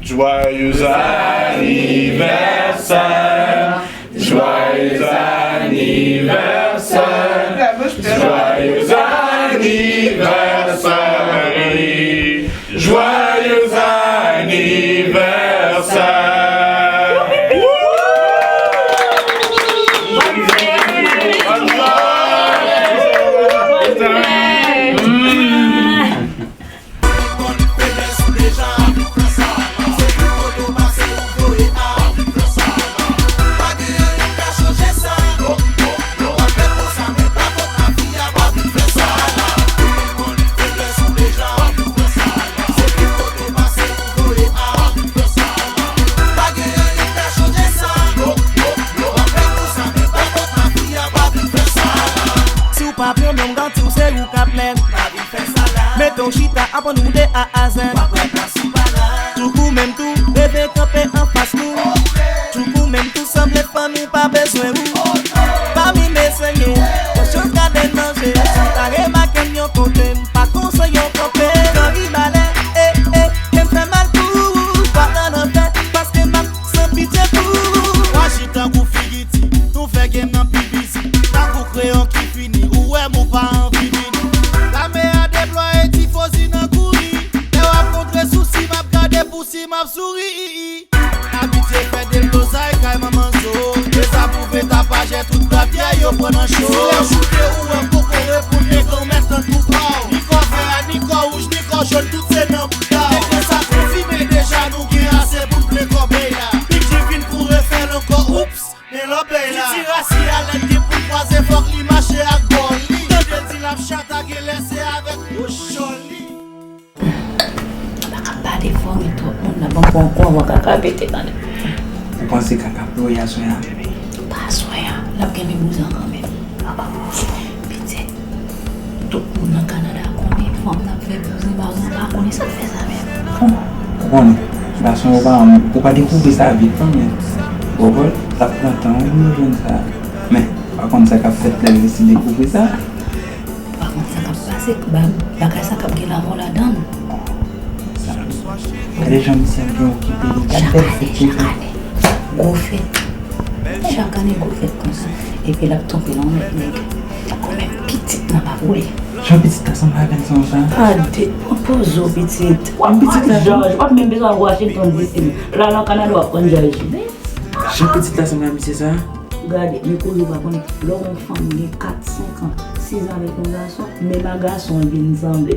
Joyeux anniversaire. Joyeux anniversaire. Anniversaire, joyeux anniversaire, joyeux anniversaire. Si w pa pran nonm gate, w se ou k ap mèt. Mete w chita, aprann ou de A a Z. Tchoukou menm tou, leve kanpe anfas nou. Tchoukou menm tou, sanble fanmi pa bezwen ou. Pa mi bezwen yo, kòchon gade nan je. Si w ta remake m yon kote, m pa konn se yon kanpe. Kanri balè, e, e, ke m fè mal pou ou. Pa nan nan fè, paske m ap san pitye pou ou. Raji tankou figi ti, nou fè game nan pi bizi. Tankou kreyon ki fini, ou wè m ou pa anvi vini. Lame a deplwaye tifozi nan kouri. Lè w ap montre sousi, m ap gade pou si m ap souri. Abitye fè deblozay kay manman zo. Dezapwouve tapajè tout gravyè yo pran nan cho. Si lè choute ou wè m poko reponn nèg an mèt tankou pa w. Ni kò vè a, ni kò wouj, ni kò jòn, tout se nan bouda w. Nèg sa konfime deja nou gen ase pou n plen kòbèy la. Big G vin pou refè l ankò, oups. Men lòbèy la. Titi rasi a lèd gen pou kwaze fòk li mache ak bòl li. Tande di l ap chata genlè se avèk bouch chòl li. Pa ka pale fò wi twòp moun nan ban m pran kou anvan kaka pete tande. Ou panse kaka ploye aswè a? Pa aswè a, l ap gen mibouzen kanmenm. Pitit. Tout moun nan Kanada konnen fanm nan ap fè bouzen, ba ou pa konnen sa k fè sa menm. Ou konnen, gason yo pa renmen, ou pa dekouvri sa vit non men. Ou konprann? L ap pran tan wi pou yo jwenn sa. Men, ou pa konn sa k ap fèt lè yo resi dekouvri sa. Ou pa konn sa k ap pase, bagay sa k ap gen lanmò ladan l. Gade jan misye ap gen okipe li, gad bèl fèt li fè. Gwo fèt. Chak ane gwo fèt konsa. Epi l ap tonbe nan lòt nèg. Kòmè pitit nan pa pou li. Jan pitit la sanble avè l sa konsa. Ade, pran poz ou pitit. W ap pran jòj, w ap menm bezwen al Washington D C. La nan Kanada w ap pran jòj. Jan pitit la sanble a misye sa. Gade, men kounye w pa konnen. Lè w wè yon fanm gen kat, senk an, sis an avèk yon gason, menm a gason an vin sanble.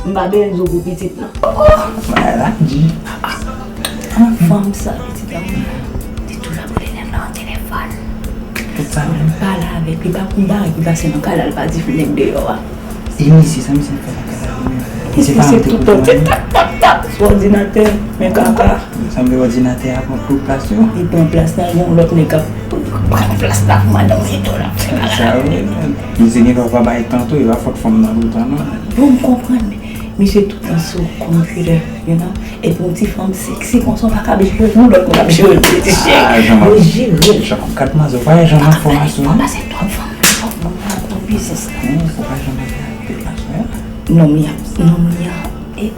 M pa benyen di w pou pitit non. Bagay la di. Fanm sa pitit la mwen te toujou ap rele nèg la nan telefòn. Tout sa menm. Pale avèk li, pa konn bagay ki pase nan kay la, l pa di nèg deyò a. E misye, sa misye ap fè nan kay la li menm? Misye pa renmen te konprann. Misye se tout tan se tap tap tap sou òdinatè, men kaka. Sanble òdinatè a pran tout plas yo. Li pran plas la, gen yon lòt nèg k ap pran plas la pou madanm li tou l ap fè bagay. Sa wi menm. Misye gen dwa pa bay tan tou, e pa fòt fanm nan toutan non. Bon, m konprann, men misye toutan sou computer, you know. Epi yon ti fanm sexy konsa, w pa ka ap jere l, yon lòt moun ap jere l pou li di cheri. Yo jere l. Jan, kat mazè, w pa wè jan m anfòm aswè a? Pase twòp fanm, twòp moun nan biznis la. Ou pa janm ap fè ak tout aswè a? Nonm li a, nonm li a. E,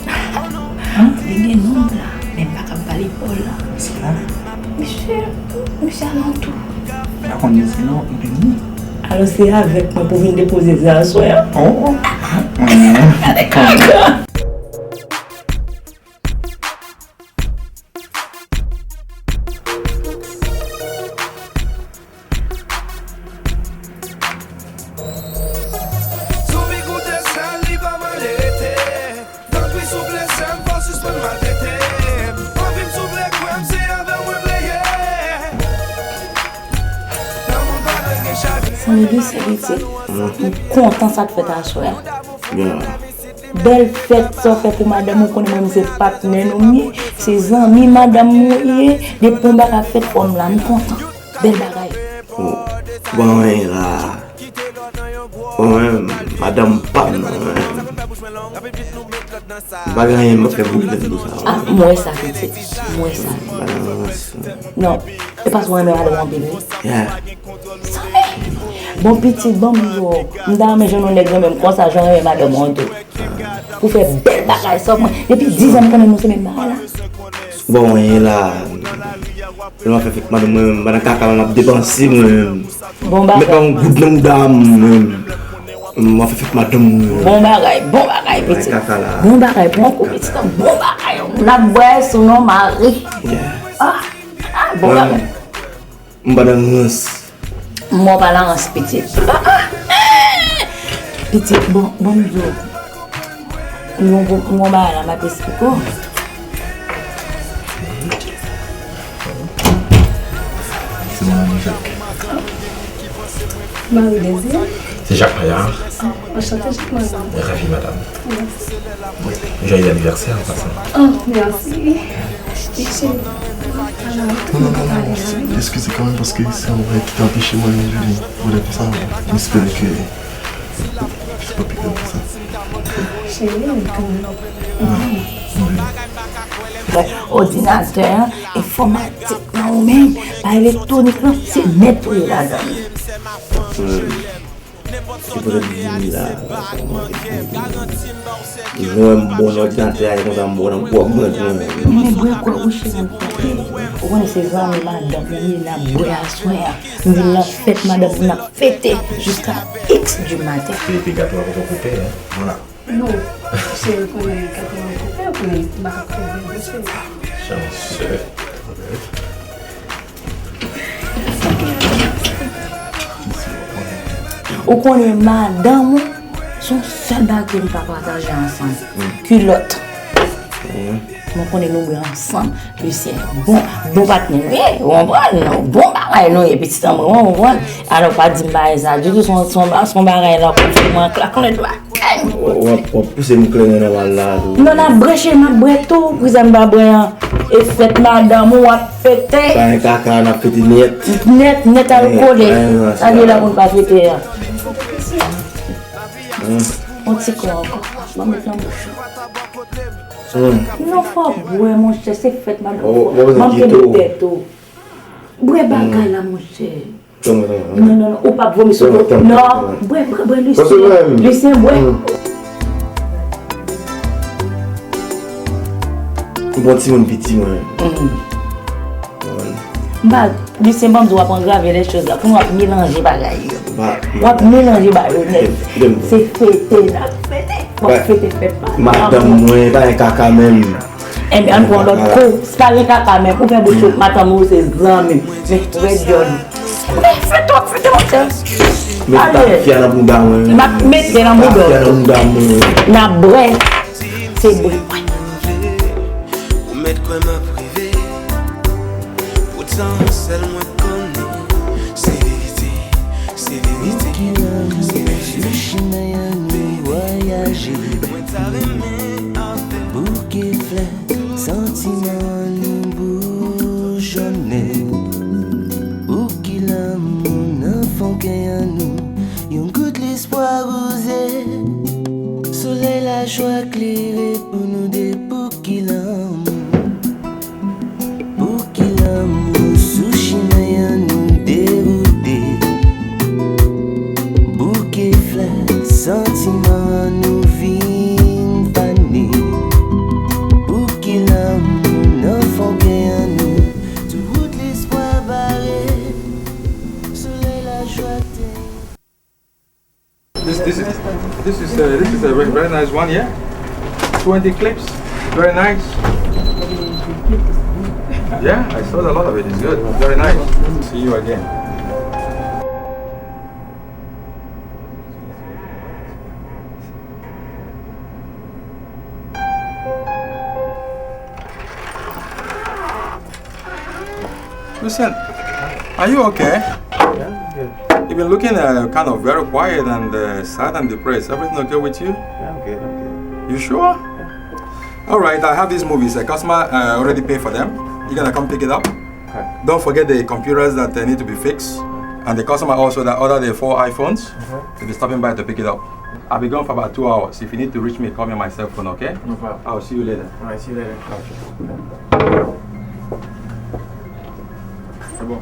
li gen nonm la, men m pa ka ap pale Paul la. Misye la? Misye, misye alantou. M pa konn misye non, m vini. Alò se avèk mwen pou vin depoze zè aswè a? Oh, oh. Sanble de se pitit. M kontan sa k fèt aswè a. Bèl fèt sa w fè pou madanm ou, konnen mwen menm se patnè nou m ye, se zanmi madanm mwen ye, depi yon bagay ap fèt fò m la, m kontan. Bèl bagay. Bon, anyen la. Bon, mwen, madanm pa m nan, mwen. M pa gen anyen m ap fè pou li menm tou sa. Ah, m wè sa pitit, m wè sa. Non, e paske w renmen madanm ou anpil wi. Bon pitit, ban m di w, m ta renmen jwenn yon nèg renmen m konsa jan w renmen madanm ou an tou. Pou fè bèl bagay sa mwen. Depi diz an m konnen nou se menm bagay la. Ou pa wè anyen la. Lè m ap fè fèt madanm mwen menm, m pa nan kaka, m ap depanse mwen menm. Bon bagay. Mèt pa yon goud nan mouda m mwen menm. M ap fè fèt madanm mwen menm. Bon bagay, bon bagay, pitit. Kaka la. Bon bagay, bon kou, pitit. Bon bagay. N ap bwè sou non mari. Yeah. Ah, ah, bon bagay. M pa nan rans. Mwen pa nan rans, pitit. Ah, ah. Pitit, bon, bon, m di w. Yon, yon, yon bagay la, m ap esplike w. C'est mon ami Jacques. Marie Désir. C'est Jacques Payard. Ah, enchanté, Jacques Marie. Ravi, madame. Joyeux anniversaire en passant. Oh, merci. Michel. Non, non, non, non, excusez quand même parce que c'est un vrai qui t'a empêché moi de venir. Voilà, pour ça, j'espère que c'est pas plus grave que ça. Chérie, mais quand même. Òdinatè, enfòmatik lan ou menm, pa elektwonik lan, se nèt ou ye ladan l. Ki pral vini la, jwenn bon nan òdinatè a, e konsa m pran nan pwòp mwen tou. Men bwè kò ou cheri, ou konnen se zanmi madanm ou ye, n ap bwè aswè a. M di n ap fèt madanm, n ap fete jiska X du maten. Fete gato a poko koupe, hein? Voilà. Non, cheri, konnen gato a koupe, konnen m pa ka fè byen bouche. Chanceux. Ou konnen madanm ou, se yon sèl bagay ke nou pa pataje ansanm. Kilòt. Mwen konnen nou bwè ansanm. Lucien, bon, bon patnè nou ye, ou konprann? Bon bagay nou ye, pitit an mwen, ou konprann? Alò, pa di m bagay sa ditou, se yon, se yon, se yon bagay la, konfime an klak, nou dwa. W ap, w ap pouse m kleren nan mal la tou. Non, n ap branche, n ap bwè tou. Pou sa n pa bwè an. E fèt madanm ou w ap fete. Pa gen kaka, n ap fete nèt. Nèt, nèt al kole. Sa gen la moun pa fete a. On ti kou ankò. Ban m met nan bouch ou. Non, fò w bwè, monchè, se fèt madanm ou. Ban m kenbe tèt ou. Bwè bagay la, monchè. Non, non, non, ou p ap vomi sou kò. Non, bwè, bwè, bwè, Lucien. Lucien, bwè. M pa yon timoun piti, mwen. M pa, Lucien, ban m di w, w ap angrave lè choz la. Pou nou w ap melanje bagay yo. W ap melanje bagay yo nèt. Se fete n ap fete. W ap fete fèt pa. Madanm mwen, pa gen kaka menm. Enben, ann pran lòt kou. Si pa gen kaka menm, ou fè bouch ou, madanm ou se zanmi. Men, rèd djòl. Men, fè twòp, fè twòp, fè. Met tafya nan bouda mwen. M ap mete nan bouda w. Tafya nan bouda mwen. N ap bwè. Se bwè. Ou mèt kwè m ap rive. Poutan, sèl mwen konnen. Se verite, se verite, se verite. Sou chimen an nou vwayaje. Mwen ta renmen avè w. Bouke flè, santiman an nou boujonnen. Bouke lanmou nan fon kè an nou. Yon gout lespwa wouze. Solèy lajwa klere pou nou de. Bouke lanmou. Bouke lanmou sou chimen an nou dewoute. Bouke flè, santiman an nou vin fane. Bouke lanmou nan fon kè an nou. Tout wout lespwa bare. Solèy lajwa te. This, this is, this is, uh, this is a very, very nice one, yeah? Twenty clips, very nice. Yeah, I saw a lot of it, it's good, very nice. See you again. Lucien, are you okay? Yeah, I'm good. You've been looking, uh, kind of very quiet and, uh, sad and depressed. Everything okay with you? Yeah, I'm good, I'm good. You sure? Yeah. All right, I have these movies. The customer, uh, already paid for them. You're gonna come pick it up. Okay. Don't forget the computers that, uh, need to be fixed. And the customer also that ordered the four iPhones, uh-huh, will be stopping by to pick it up. I'll be gone for about two hours. If you need to reach me, call me on my cell phone, okay? No problem. I'll see you later. All right, see you later. Okay. C'est bon.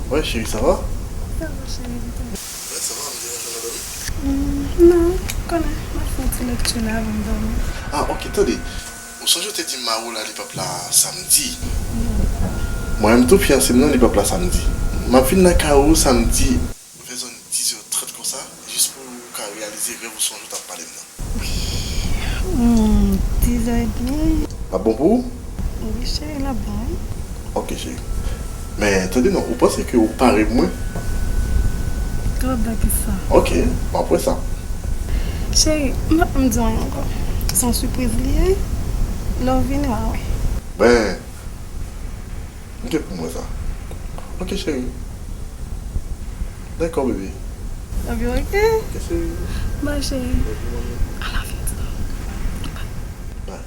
Wè, cheri, sa va? Sa va, cheri, e ou? Wè, sa va, m deranje w nan dòmi? Hmm, non, ou konnen, m ap fè yon ti lekti la avan m dòmi. Ah, ok, tande. Ou sonje ou te di m mari w la, li p ap la samdi? Wi. Mwen menm tou, fiyanse m nan, li p ap la samdi. M ap vin lakay ou samdi, vè zòn diz è trant konsa, jis pou ou ka reyalize rèv ou sonje ou t ap pale m nan. Hmm, diz è edmi. L ap bon pou ou? Wi, cheri, l ap bon, wi. Ok, cheri. Men, tande non, ou panse ke ou pare pou mwen? Tande kisa? Ok, m ap wè sa. Cheri, m p ap janm di w anyen ankò. Se yon sipriz li ye. Lè w vini, w a wè. Ben, m gen pou m wè sa. Ok, cheri. Dakò, bebe. Baby, ok? Ok, cheri. Bye, cheri. Love you, mommy. I love you too. Bye. Bye.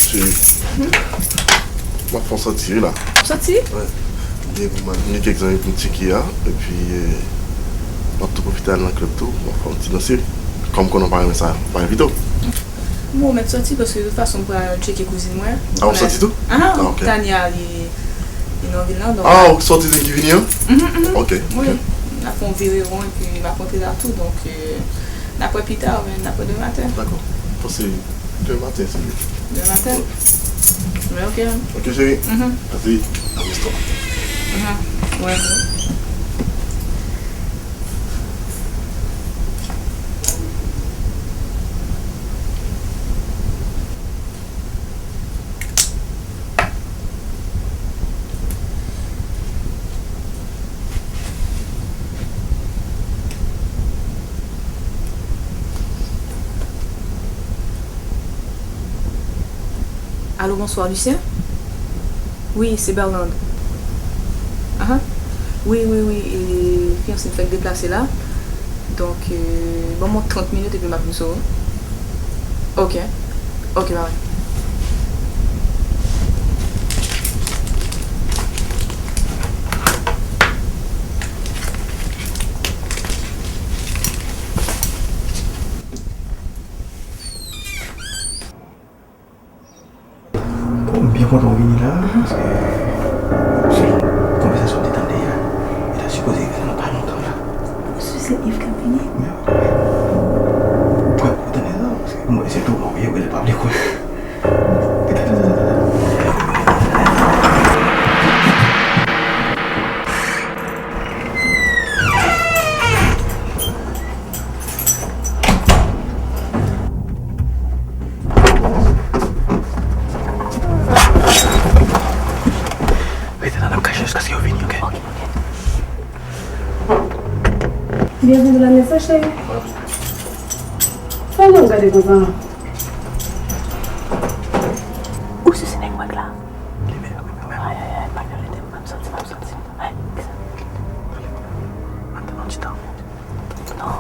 Cheri, m ap fè yon sòti wi la. Sòti? Wi. M gen pou m, m gen kèk zanmi pou m tcheke a, epi, eh, m ap tou pwofite al nan klèb tou, m ap fè yon ti danse. Kòm konnen w pa renmen sa, m pa envite w. Bon, ou mèt sòti, paske de tout fason m pral tcheke kouzin mwen. Ah, ou sòti tou? Ah, ah, ok. Tania, li, li nan vil lan, donk. Ah, ou sòti depi vini an? Mhm, mhm. Ok, ok. Wi. N ap fè yon vire won, epi m ap rantre la tou, donk, euh, n ap wè pita, oubyen n ap wè demen maten. Dakò. Panse demen maten, se mye. Demen maten? Wi. Wi, ok. Ok, cheri. Mhm. Mèsi. Amuse-toi. Mhm. Wi. Alo, bonswa, Lucien? Wi, se Berlande. Ahan. Wi, wi, wi, e, fiyanse m fèk deplase la. Donk, euh, ban mwen trant minit epi m ap vin sou ou. Ok. Ok, bye bye. Bon, m byen kontan w vini la, paske selon konvèsasyon m te tande a, li ta sipoze rive la nan pa lontan la. Ou si se Yves k ap vini? Men, ou kwè pou w tande sa, paske m wè se tou lò w ye, wè l pa vle kwè. Rete la, n ap kache jiskaske yo vini, ok? Byenvini nan mezon, cheri. Sa w ap gade konsa? Ou si se nèg mwèg la? Li menm, wi, li menm. Ay, ay, ay, m pa ka rete, m ap sòti, m ap sòti. Ay, kisa? Ann, ann, ti tan. Non.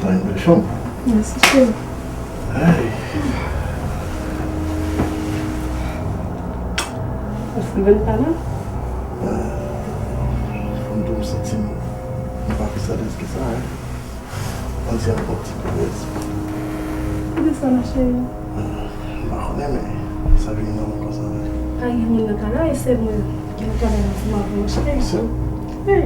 Ay, bèl chanm. Mèsi, cheri. Ay. Èske w vin pa la? Fò m di w, m santi m, m pa pi alèz ke sa, wi. Ann di ankò ti kou rès. Poukisa, ma chérie? M pa konnen, men sa vin nan mwen konsa. Pa gen moun nan kay la, e sèl mwen ki nan kay la ansanm avè w, chérie. Sèl? Wi.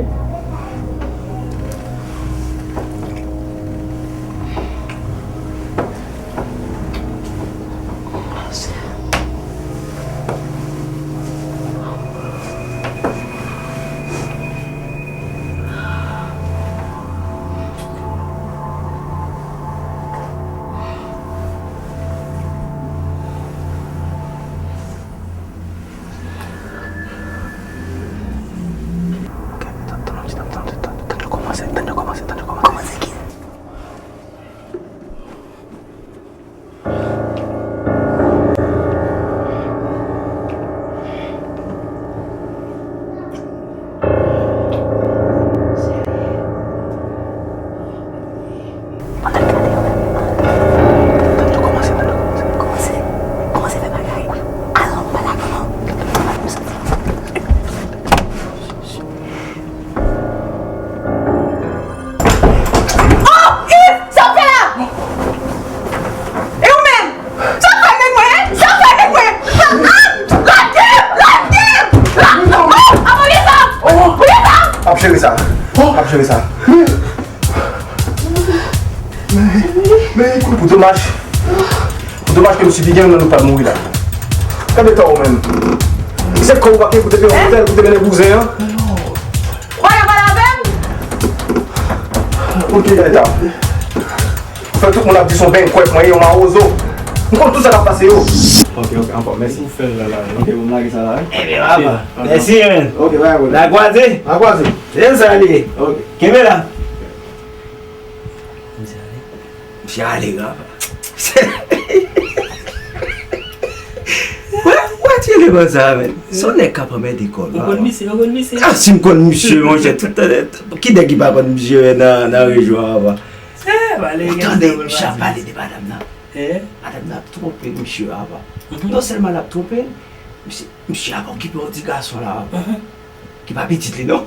Ok, tann, tann yon ti Ap jere sa. Ap jere sa. Men, men, men, pou domaj, pou domaj ke misye pi gen nan nou pa mouri la. Kenbe tan ou menm. Se kò ou pa gen pou te peye yon otèl, pou te mennen bouzen an. Wè, nan pale avè m? Ok, kenbe tan. Fè tout moun ap di se yon bènkwèt mwen ye, yon mawozo. M konn tout sa k ap pase yo. Ok, ok, anfòm, mèsi. Ou fè l la, la. Ok, bon, m lage sa la, wi. Ebyen, papa. Mèsi, men. Ok, bay, bay. N a kwaze. N a kwaze. Se sa li ye. Ok. Kenbe la. Misye ale. Misye ale, papa. Wè, wè, tire konsa, men. Se yon nèg k ap anmède kò l, papa. Ou konn misye, ou konn misye. Ah, si m konn misye, monchè, tout, tout, tout, ki nèg ki pa konn misye nan, nan rejyon an, papa? Eh, pale. Ou tande misye ap pale de madanm nan. Eh? Madanm nan ap twonpe misye a, papa. Mhm. Non sèlman l ap twonpe l, misye, misye ap okipe yon ti gason la, papa. Mhm. Ki pa pitit li, non.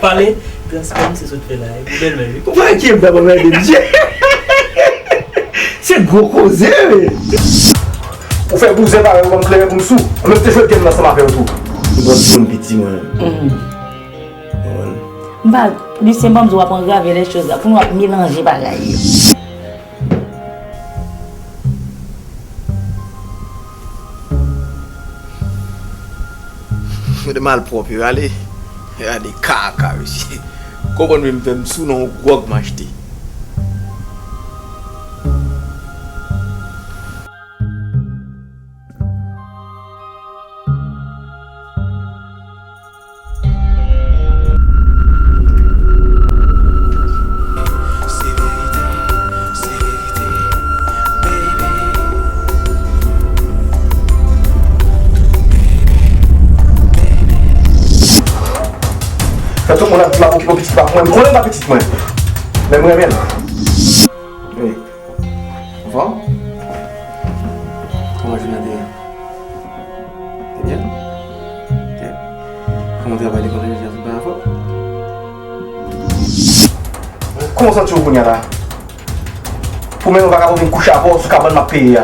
Pale, transfè misye sot fè la, e pou bèlmè, wi. Ou pa enkyete m, papa, men, de Dye. Se gwo koze, men. Ou fè bouzen parèy ou ban m kleren pou m sou. Mwen menm te jwe game ansanm avè w tou. Ou bon timoun piti, mwen. Mhm. Konprann? M pa, Lucien, ban m di w ap angrave lè choz la, pou nou ap melanje bagay yo. Gade malpwòp yo, ale. Gade kaka, mesye. Konprann menm fè m sou nan yon gwòg m achte. Sa tout moun ap di m ap okipe yon pitit pa pou mwen. M konnen l pa pitit mwen. Men m renmen l. Wi. Anfòm? Kòman jounen an te ye? Te byen? Ok. Kòman travay lekòl la, jodi a tout bagay anfòm? Kòman w santi w kounye a la? Pou menm yon vagabon vin kouche avè w sou kabann m ap peye a.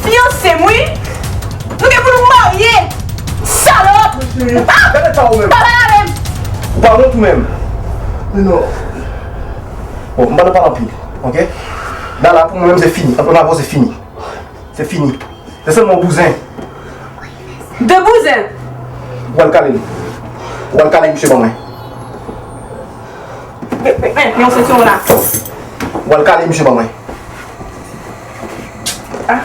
Fiyanse m, wi. Nou gen pou nou marye. Salòp! Ah! Gade sa ou menm. Pa pale avè m. Ou pa wont ou menm? Men non. Bon, m pa nan pale anpil, ok? La, la, pou mwen menm, se fini. Ant mwen avè w, se fini. Se fini. Se sèlman yon bouzen. De bouzen? Ou al kale l. Ou al kale misye ban mwen. Men, men, men, men yon sentiwon la. Ou al kale misye ban mwen. Ah.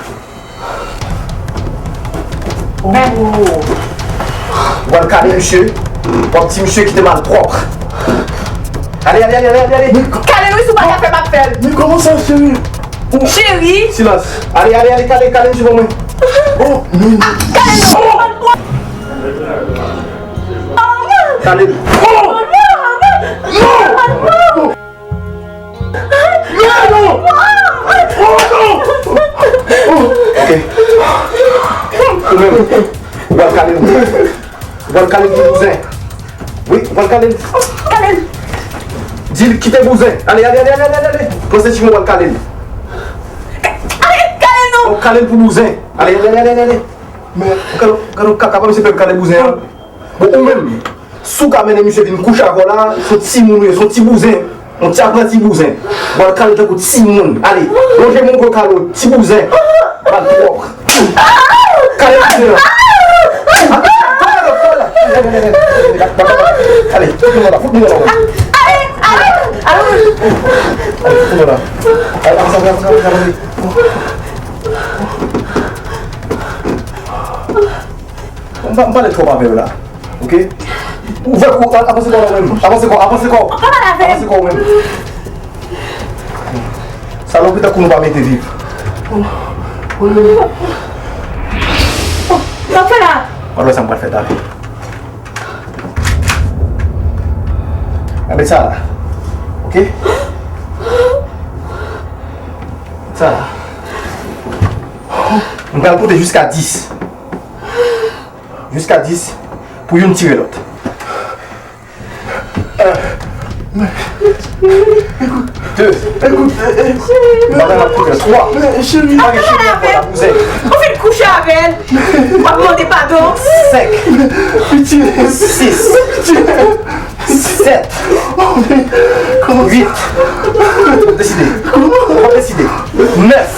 Ou al kale misye, w ap di misye kite malpwòp. Ale, ale, ale, ale, ale, ale. Kale l wi, si w pa ka fè, m ap fè l. Men kòman sa, cheri? Cheri. Silans. Ale, ale, ale, kale, kale misye ban mwen. Oh, men. Kale l. Kale l. Ok. Ou menm, ou pral kale l. Ou pral kale l pou bouzen. Wi, ou pral kale l. Kale l. Di l kite bouzen. Ale, ale, ale, ale, ale, ale. Pran sentiwon, ou pral kale l. Ale, kale l non. Ou kale l pou bouzen. Ale, ale, ale, ale, ale. Men, gad on, gad on kaka, pa misye fè m kale bouzen an. Bon, ou menm, si w ka mennen misye vin kouche avè w la, se yon timoun ou ye, se yon ti bouzen, yon ti apranti bouzen. Bon, al kale tankou timoun. Ale, lonje men w pou yo kale w, ti bouzen. Malpwòp. Kale bouzen an. Ale, fout mwen la, fout mwen la. Ale, ale, ale. Ale, fout mwen la. Ale, avanse, avanse, avanse, avanse. M pa, m pale twòp avè w la. Ok? Ouvè kou, a-, avanse kò w menm. Avanse kò, avanse kò. Avanse kò w menm. Salopri tankou nou pa mete viv. Sa w fè la? W ap wè sa m pral fè talè. Gade sa la. Ok? Sa la. M pral konte jiska dis. Jiska dis pou youn tire lòt. Men, men, men, men, De. Ekout, e, e, madanm ap koute. Twa. Men, cheri. Pa gen cheri ankò la, kouzen. Ou fin kouche avè l. W ap mande padon. Senk. Pitye. Sis. Pitye. Sèt. Uit. Ou deside. Ou deside. Nèf.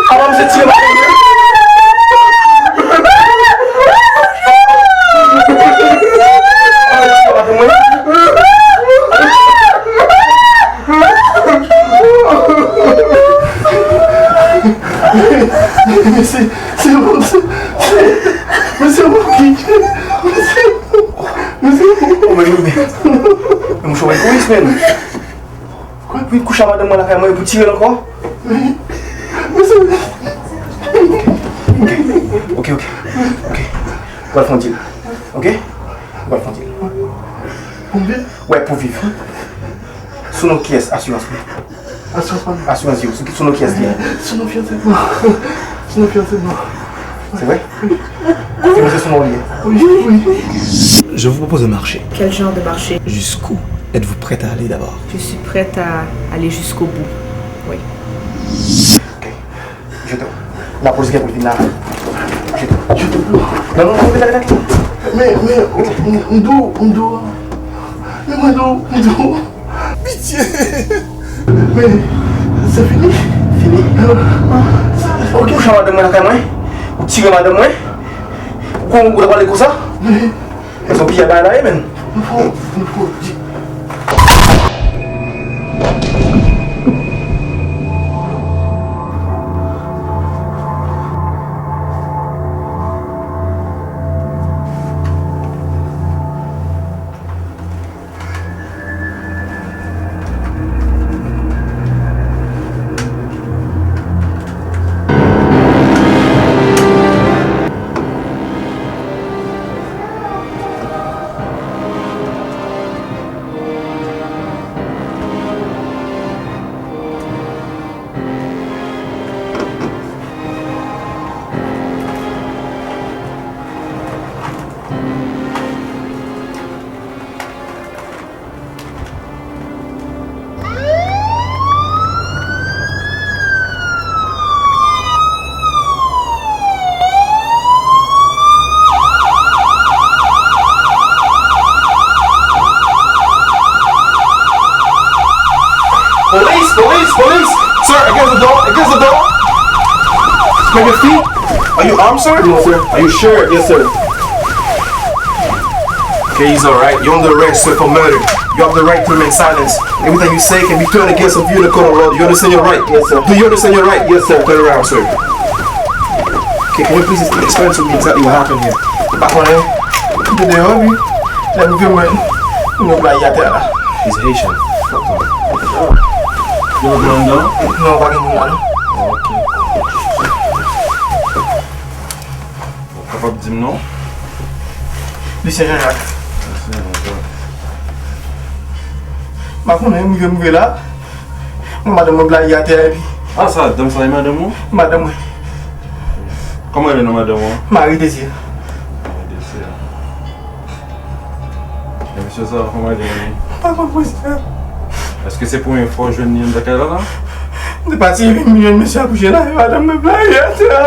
Ala misye tire madanm mwen. Ala misye tire madanm mwen. Mesye, se bon, se, se, mesye, bon, ki, mesye, mesye. Oh, men, men, men. Men mouche, wè, polis, men. Kouch a madanm mwen lakay mwen, pou tire l ankò? Mesye. Ok, ok, ok. Ok. Ou pral fè yon deal. Ok? Ou pral fè yon deal. Pou m viv? Wè, pou viv. Sou non kiyès asirans mwen? Asirans pa m. Asirans yo, sou, sou non kiyès li ye? Sou non fiyanse mwen. Sou non fiyanse mwen. Se vre? Fiyanse sou non li ye? Wi, wi. Je vous propose un marché. Quel genre de marché? Jusqu'où êtes-vous prête à aller d'abord? Je suis prête à aller jusqu'au bout. Oui. Ok. Je te... Lapolis gen pou l vin la. Je te... Je te... Non, non, non, vin la, vin la. Men, men, m, m di w, m di w. Men mwen di w, m di w. Pitye. Men, se fini. Fini? Ou kouche madanm mwen lakay mwen. Ou tire madanm mwen. Ou konn ou ta pale konsa? Men, men se yon piyay bagay la ye, men. Nou fò, nou fò di. Police, police, police! Sir, against the door, against the door! Maybe your feet? Are you armed, sir? No, sir. Are you sure? Yes, sir. Okay, he's all right. You're under arrest, sir, for murder. You have the right to remain silent. Everything you say can be turned against you in the court of law. Do you understand your right? Yes, sir. Do you understand your right? Yes, sir. Turn around, sir. Okay, can you please explain to me exactly what happened here? M pa konnen. M te deyò, epi lè m rive, m wè moun yo blayi atè a la. He's Haitian. Yo pa gen moun anndan? Non, pa gen moun la, non. Ok. Ou kapab di m non? Lucien Jean-Jacques. Lucien Jean-Jacques. M pa konnen, m rive, m rive la. Mwen, madanm mwen blayi atè a, epi... Ah, sa, dam sa, e madanm ou? Madanm mwen. Kòman rele non madanm ou? Marie Désir. Marie Désir. E mesye sa, kòman rele non li? M pa konn, mesye. Èske se premye fwa w jwenn li anndan kay la, la? M te pati, epi m jwenn mesye a kouche la, e madanm mwen blayi atè a.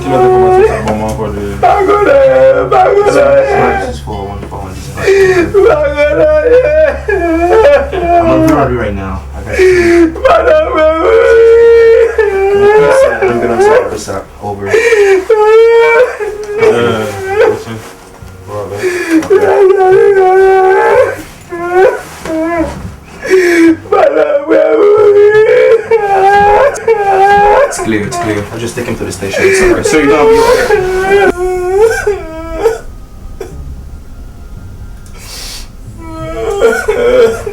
Ki lòt enfòmasyon sa ban mwen ankò de... Pa konnen, pa konnen. This is for one, for one, this is for one. Pa konnen. I'm on Ferrari right now. I got you. Madanm mwen mouri. Yes, sir. I'm gonna start this up over. Yeah, listen. It's clear, it's clear. I'll just take him to the station. It's all right. Sir, you're gonna be okay.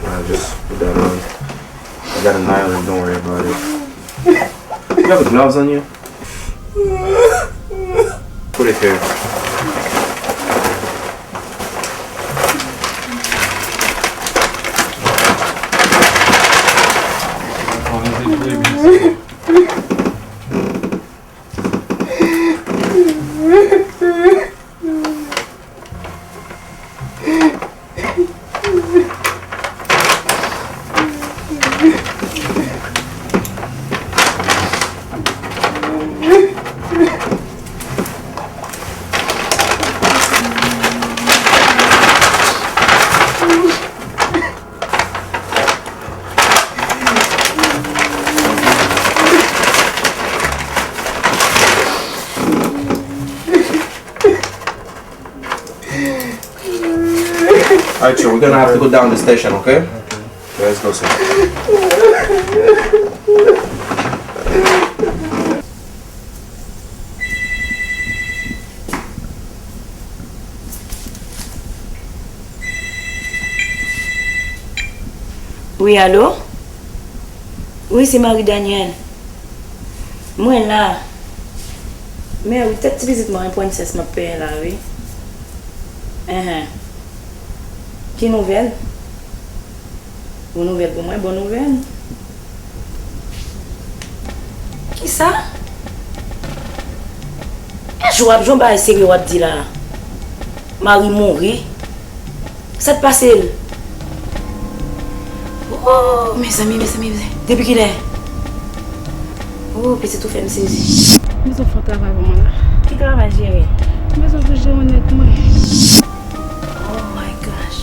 I'll just put that on. I got a nylon, don't worry about it. You have the gloves on you? Put it here. Alright, so we're gonna have to go down the station, okay? Let's go, sir. Wi, alo? Wi, se Marie Daniel. Mwen la. Men wi, tèt ti pitit mwen, prensès m ap peye la, wi. Enhen. Ki nouvèl? Bon nouvèl pou mwen, bon nouvèl. Kisa? E jwe w ap jwe yon bagay serye w ap di la. Mari mouri. Sa k pase l? Oh, mezanmi, mezanmi, mezanmi. Depi kilè? Oh, pitit ou fè m sezi. M bezwen fè yon travay pou mwen la. Ki travay, cheri? M bezwen pou jere yon nèg mwen. Oh my gosh.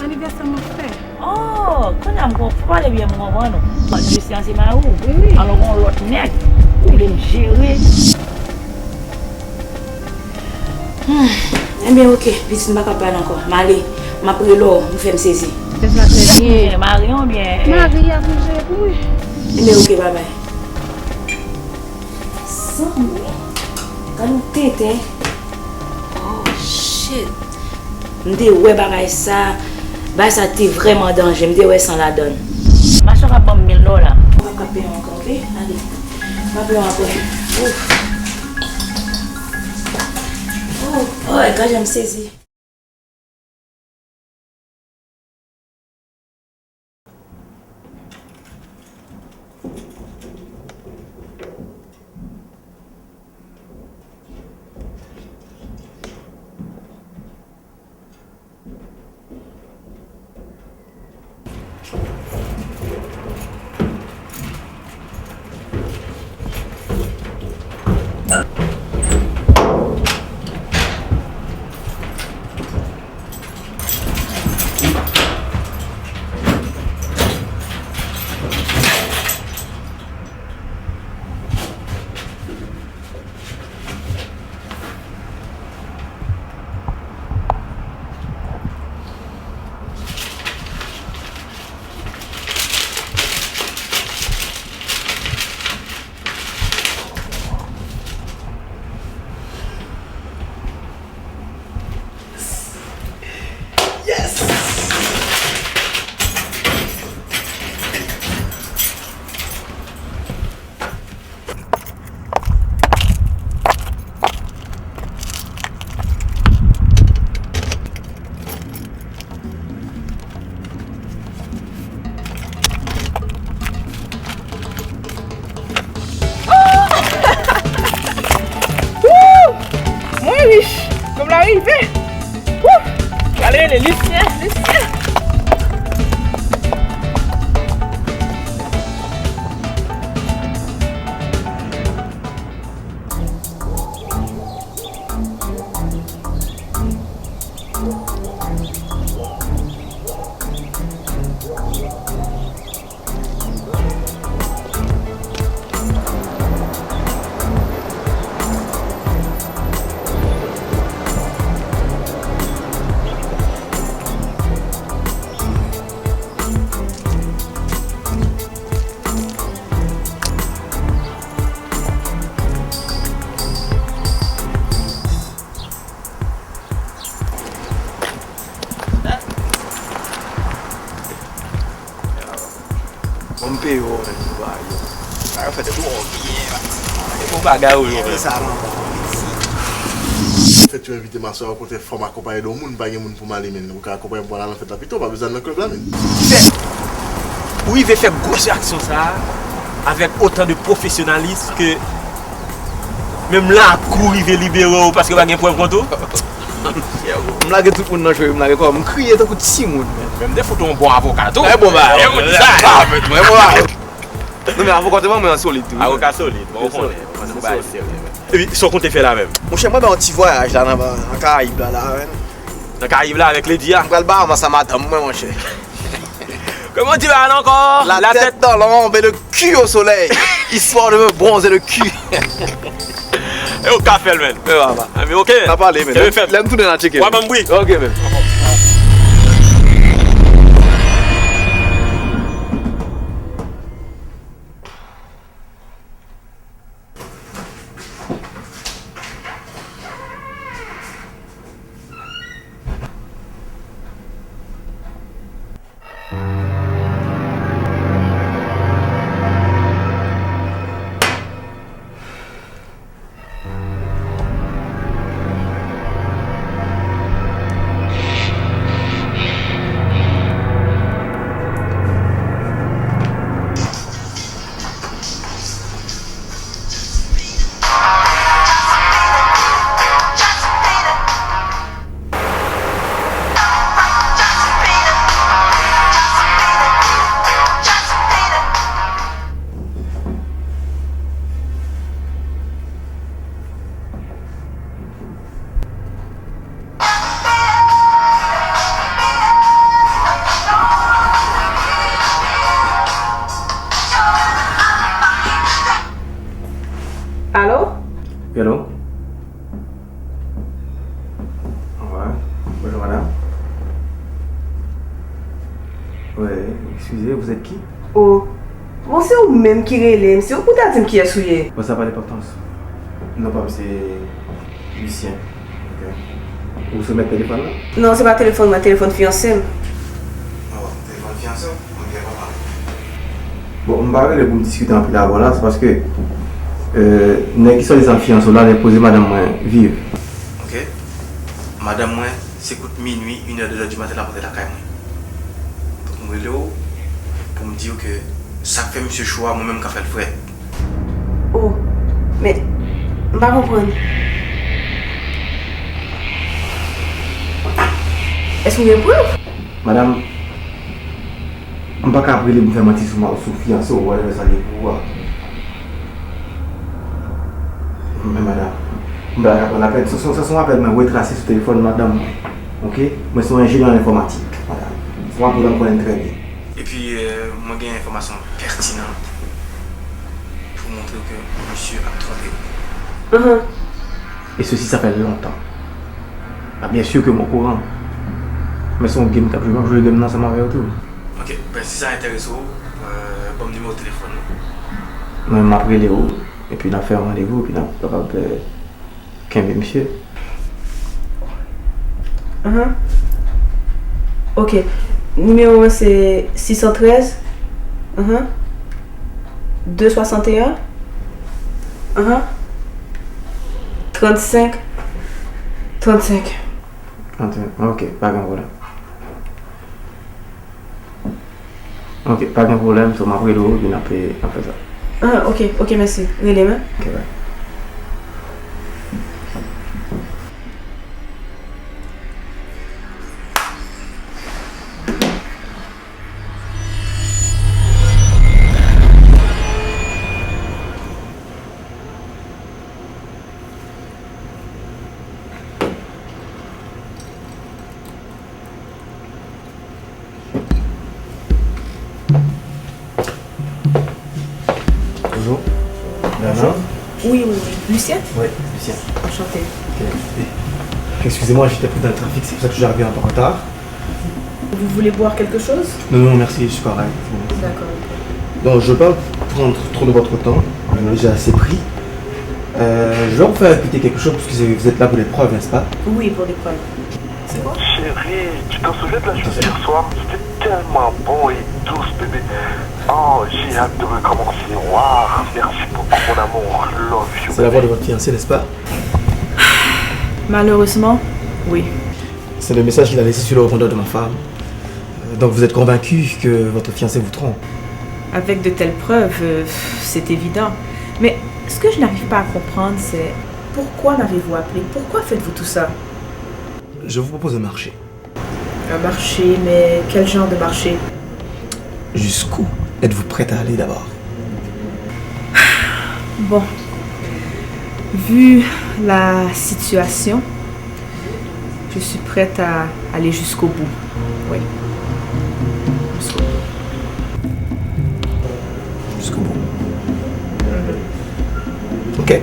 Anivèsè m ap fè. Oh, kounye a m konprann, pale byen m konprann ou. Christian se mari w? Wi. Alò gen yon lòt nèg ou vle m jere. Hmm. Ebyen, oke, pitit, m pa ka pale ankò. M ale, m ap rele w, ou fè m sezi. Fè sa trè byen. Mari an byen? Mari a pou jere pou mwen. Ebyen, oke, babay. Zanmi, gade yon tenten. Oh, shit. M te wè bagay sa, bagay sa te vrèman danje, m te wè san ladann. Machann k ap ban m mil dola. Ou p ap ka peye ankò, oke? Ale. M ap peye apre. Ouf. Oh, oh, gade jan m sezi. Yes! Woo! Mwen rich! Kòb la rive! Woo! Gade, Lucien, Lucien! Bon, m peye w, men, pou bagay yo. Bagay yo fèt twò byen. E bon bagay ou yo, men. Sa non. Fèt yo envite m aswè, okontrè, fò m akonpaye de yon moun, pa gen moun pou m ale, men. Ou ka akonpaye m pou m al nan fèt la pito, pa bezwen al nan klèb la, men. Fè ou rive fè gwòs aksyon sa a avèk otan de pwofesyonalis ke menm lakou rive libere w paske pa gen prèv kont ou. M lage tout moun nan jwe, m lage kò m, m kriye tankou timoun, men. Men m te fout ou yon bon avoka tou. Trè bon bagay. Trè bon bagay. Non, men avoka te ban mwen an solid tou. Avoka solid, bon, ou konnen. Ou konnen se bagay serye, men. Epi, sa w konte fè la menm? Monchè, mwen ba yon ti vwayaj la nan, nan Karayib la, la, men. Nan Karayib la avèk Lady a? M pral Bahamas a madanm mwen, monchè. Kòman w di bagay la ankò? La tête dans l'ombre et le cul au soleil. Histoire de me bronzer le cul. E ou ka fè l, menn. E papa. Anben, ok. N a pale, menn. Lè m tounen, n a tcheke. W a ban m bri. Ok, menn. Alo? Wi, alo? Wi, bonjou, madanm. Wi, excusez, vous êtes qui? Oh, bon, se ou menm ki rele m, se ou pou ta di m kiyès ou ye. Bon, sa pa enpòtans. Non pa m se Lucien. Ok. Ou se mèt telefòn nan? Non, se pa telefòn mwen, telefòn fiyanse m. Oh, telefòn fiyanse w? Ok, papa. Bon, m pa rele pou m diskite anpil avè w la, se paske, euh, nèg ki swadizan fiyanse w la, l enpoze madanm mwen viv. Ok. Madanm mwen, se kout minui, inè, de zè di maten, l ap rantre lakay mwen. Donk, m rele w pou m di w ke sa k fè misye cho a, mwen menm m ka fè l frèt. Oh, men, m pa konprann. Èske w gen prèv? Madanm, m pa ka ap rele pou m fè manti sou ma-, sou fiyanse w, whatever sa l ye pou ou a. Men madanm, m pa ka pran lapèn. Se, se, se yon apèl mwen retrase sou telefòn madanm mwen. Ok? Mwen se yon enjenyè an enfòmatik, madanm. Se yon apèl m konnen trè byen. Epi, euh, mwen gen enfòmasyon pètinan pou montre w ke misye ap twonpe w. Mhm. E sesi, sa fè lontan. Ah, byen si ke m okouran. Men se yon game k ap jwe, m ap jwe game nan ansanm avè yo tou. Ok, ben si sa enterese w, euh, ban m nimewo telefòn ou. Mwen, m ap rele w, epi n ap fè yon randevou, epi n ap kapab, euh, kenbe misye. Ahan. Ok. Nimewo mwen se sis san trèz. Ahan. De swasanteyen. Ahan. Trannsenk. Trannsenk. Trannsenk. Ok, pa gen pwoblèm. Ok, pa gen pwoblèm, so m ap rele w, epi n ap, n ap fè sa. Ah, ok, ok, mèsi. Rele m, en. Ok, bye. Bonjour. Bonjour. Oui, oui, oui. Lucien? Oui, Lucien. Enchanté. Ok. Excusez-moi, j'étais pris dans le trafic, c'est pour ça que je suis arrivé un peu en retard. Vous voulez boire quelque chose? Non, non, merci, je suis correct. D'accord. Donc, je ne vais pas prendre trop de votre temps. On a déjà assez pris. Euh, je vais vous faire écouter quelque chose parce que vous êtes là pour des preuves, n'est-ce pas? Oui, pour des preuves. C'est quoi? Chérie, tu t'en souviens de la chose d'hier soir? C'était tellement bon et douce, bébé. Oh, j'ai hâte de recommencer. Waouh, merci beaucoup, mon amour. Love you, bébé. C'est la voix de votre fiancé, n'est-ce pas? Malheureusement, oui. C'est le message qu'il a laissé sur le répondeur de ma femme. Euh, donc vous êtes convaincu que votre fiancé vous trompe? Avec de telles preuves, euh, c'est évident. Mais ce que je n'arrive pas à comprendre, c'est pourquoi m'avez-vous appelé? Pourquoi faites-vous tout ça? Je vous propose un marché. Un marché, mais quel genre de marché? Jusqu'où êtes-vous prête à aller d'abord? Bon, vu la situation, je suis prête à aller jusqu'au bout. Oui. Jusqu'au bout. Jusqu'au bout. Mhm. Ok.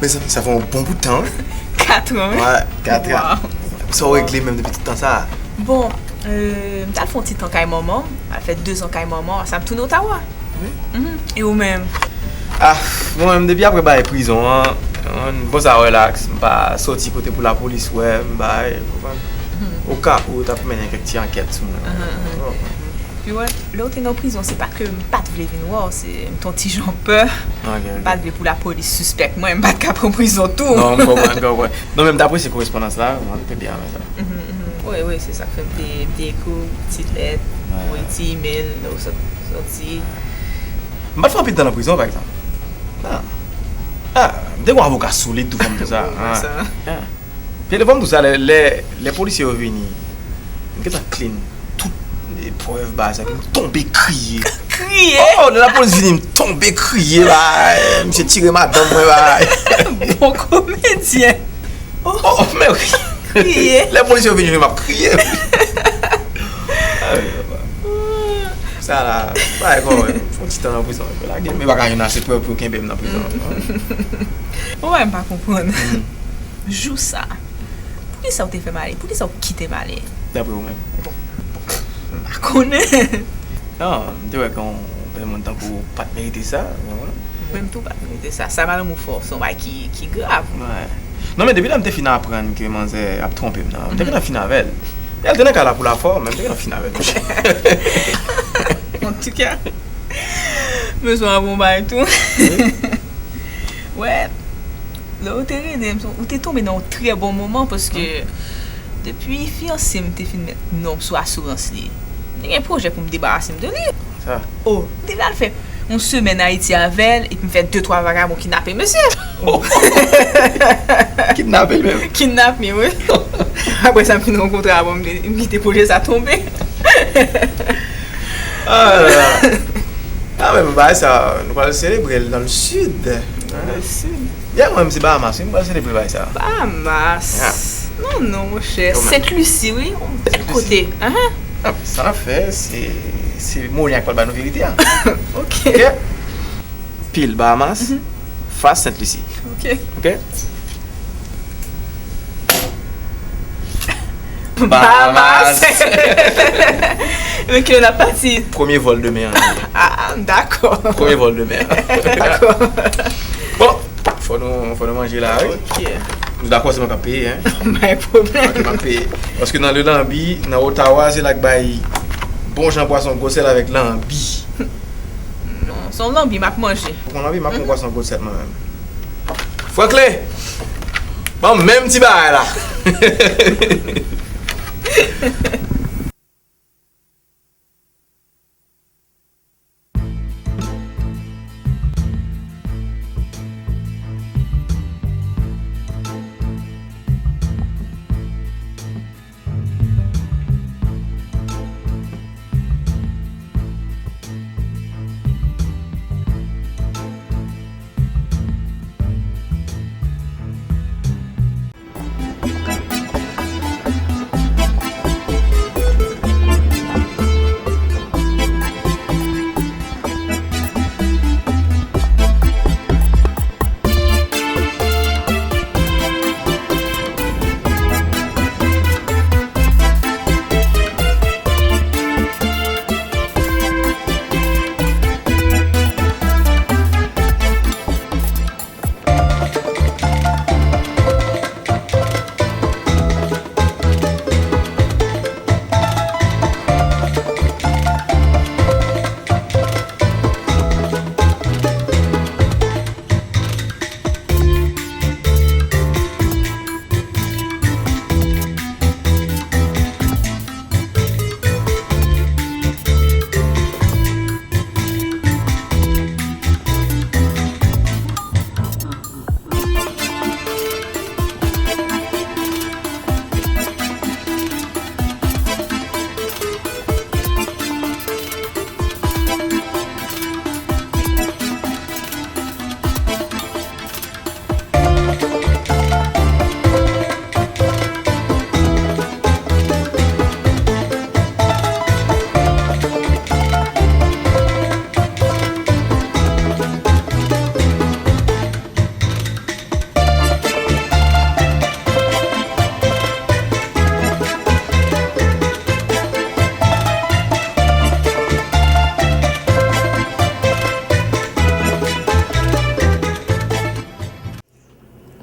Mezanmi, sa fè yon bon bout tan, wi. Kat an, wi? Wi, kat an. Sa w regle menm depi tout tan sa a? Bon, euh, m t al fè yon ti tan kay manman m. M al fè dezan kay manman. Sa m tounen Ottawa. Wi. Mhm. E ou menm? Ah, mwen menm, depi apre bagay prizon an, bon, sa relax. M pa soti kote pou lapolis wè m, bay, ou konprann? Mhm. Oka ou t ap mennen kèk ti ankèt sou mwen. Mhm, mhm. Pi wè, lè w te nan prizon, se pa ke m pa t vle vin wè w, se m t yon ti jan pè. Ok, ok. M pa t vle pou lapolis sispèk mwen, m pa t ka pran prizon tou. Non, m konprann, m konprann. Non, men m t apresye korespondans la, mwen te byen renmen sa. Mhm, mhm. Wi, wi, se sa k fè m te, m te ekri w ti lèt, voye ti imèl, lè w sot, soti. M pa t fè anpil tan nan prizon, pa egzanp. Ah. Ah, m te gon avoka solid tou, fò m di w sa. Wi, wi, sa. Ah. Pi devan m tou sa, lè, lè, lè polisye yo vini, m gentan clean tout, e, prèv bagay sa, epi m tonbe kriye. Kriye? Oh, lè lapolis vini, m tonbe kriye, bay. Misye tire madanm mwen, bay. Bon komedyen. Oh, oh, men wi. Kriye. Lè polisye yo vini, m ap kriye. Sa la, bay, bon, fè yon ti tan nan prizon, lage, men pa ka jwenn ase prèv pou yo kenbe m nan prizon. Ou wè, m pa konprann. Jou sa, poukisa w te fè m ale? Poukisa w kite m ale? Dapre ou menm? M pa konnen. Non, m te wè ke yon bèl moun tankou w pa t merite sa, ou konprann? Mwen menm tou pa t merite sa. Sa madanm ou fè w, se yon bagay ki, ki grav. Wi. Non, men depi lè m te fin aprann ke manzè ap twonpe m nan, m te gentan fin avè l. E l te nan kay la pou lafò, men m te gentan fin avè l, monchè. Antouka, bezwen an bon bagay tou. Wi. Wè, lè ou te rele m, ou te tonbe nan yon trè bon moman, paske depi fiyanse m te fin met non m sou asirans li, m te gen pwojè pou m debarase m de li. Sa. Oh, m te pral fè yon semèn Ayiti avè l, epi m fè de twa vagabon kidnape mesye. Kidnape l menm? Kidnape, wi. Apre sa, m fin rankontre avè w, m te, m kite pwojè sa tonbe. Ah, la, la. Ah, men bagay sa, nou pral selebre l nan le sud. Nan le sud. Yeah, mwen, se Bahamas, wi, m pral selebre bagay sa. Bahamas. Yeah. Non, non, monchè. Sent Lisi, wi. Bèl kote. Ahan. Ah, sa n ap fè, se, se Molière k pral ba nou verite a. Ok. Ok? Pil Bahamas, fas Sent Lisi. Ok. Ok? Bahamas. Men kilè n ap pati? Premye vòl demen an. Ah, dakò. Premye vòl demen an. Dakò. Bon, fò nou, fò nou manje la, wi. Ok. Nou dakò se mwen k ap peye, en? Pa gen pwoblèm. Ok, m ap peye. Paske nan le lanbi, nan Ottawa, se la k bay bon jan pwason gwosèl avèk lanbi. Non, se yon lanbi m ap manje. Ou konn lanbi, m ap pran pwason gwosèl mwen menm. Franklin, ban m menm ti bagay la.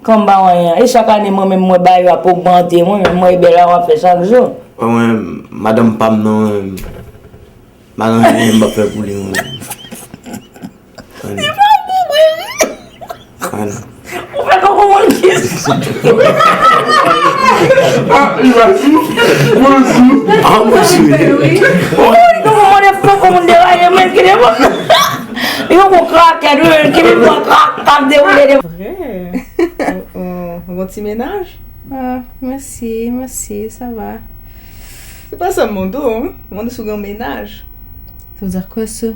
Fanm pa anyen. E chak ane, mwen menm, mwen ba yo ap ogmante. Mwen menm, mwen, e bèl la w ap fè chak jou. Mwen, madanm pa m nan, mwen, m pa gen anyen m p ap fè pou li, mwen. Li pa bon, Breri. Ou fè kòkò moun ki sot. Ah, li pa sou. Mwen sou. Ah, mwen sou. Ou li kòkò moun, fòk moun deraye, mwen ki devan. Yo, gon krakèt, wi, ki vin pran krak, k ap dewoule de. Vrè. Ou, ou, ou gon ti mennaj? Ah, mèsi, mèsi, sa va. Se pa sa m mande w, wi. M mande si w gen yon mennaj. Ça veut dire quoi, ça?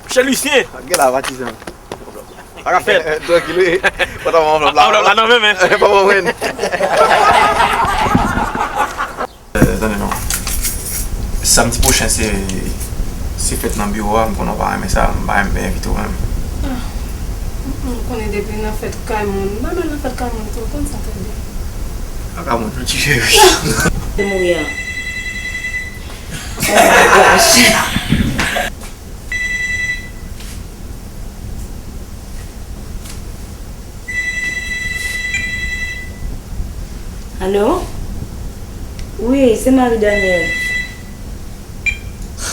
Michel Lucien. Gen la, patizan. Pa ka fèt. Trankil, wi. Pa ta anvlòp la. Anvlòp la nan men, men. Pa mwen. Tande non. Samdi pwochen se, se fèt nan biwo a, m konnen w pa renmen sa, m pa renmen envite w menm. Ah, m konnen depi nan fèt kay moun, m pa bèl nan fèt kay moun tou, w konn sa trè byen. Kaka moun tou, ti cheri. Te mouri an. Alo? Wi, se Marie Daniel.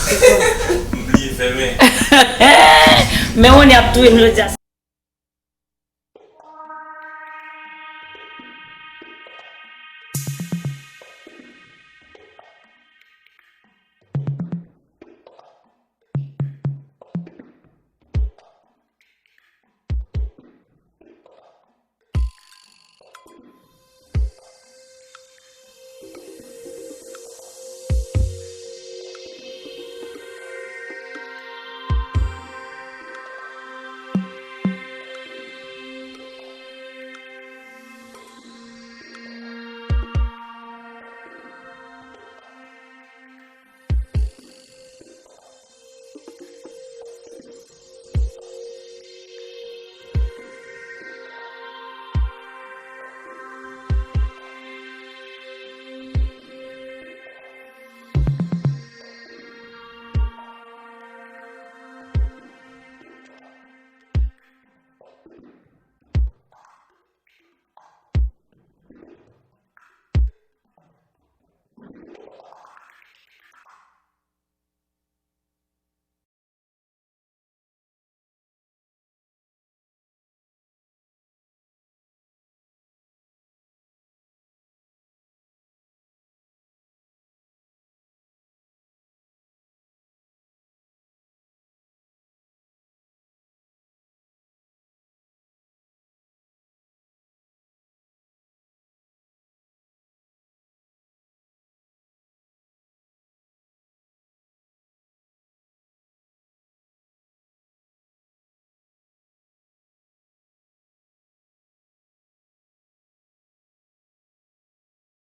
M bliye fèmen. Men Rony ap touye m jodi a.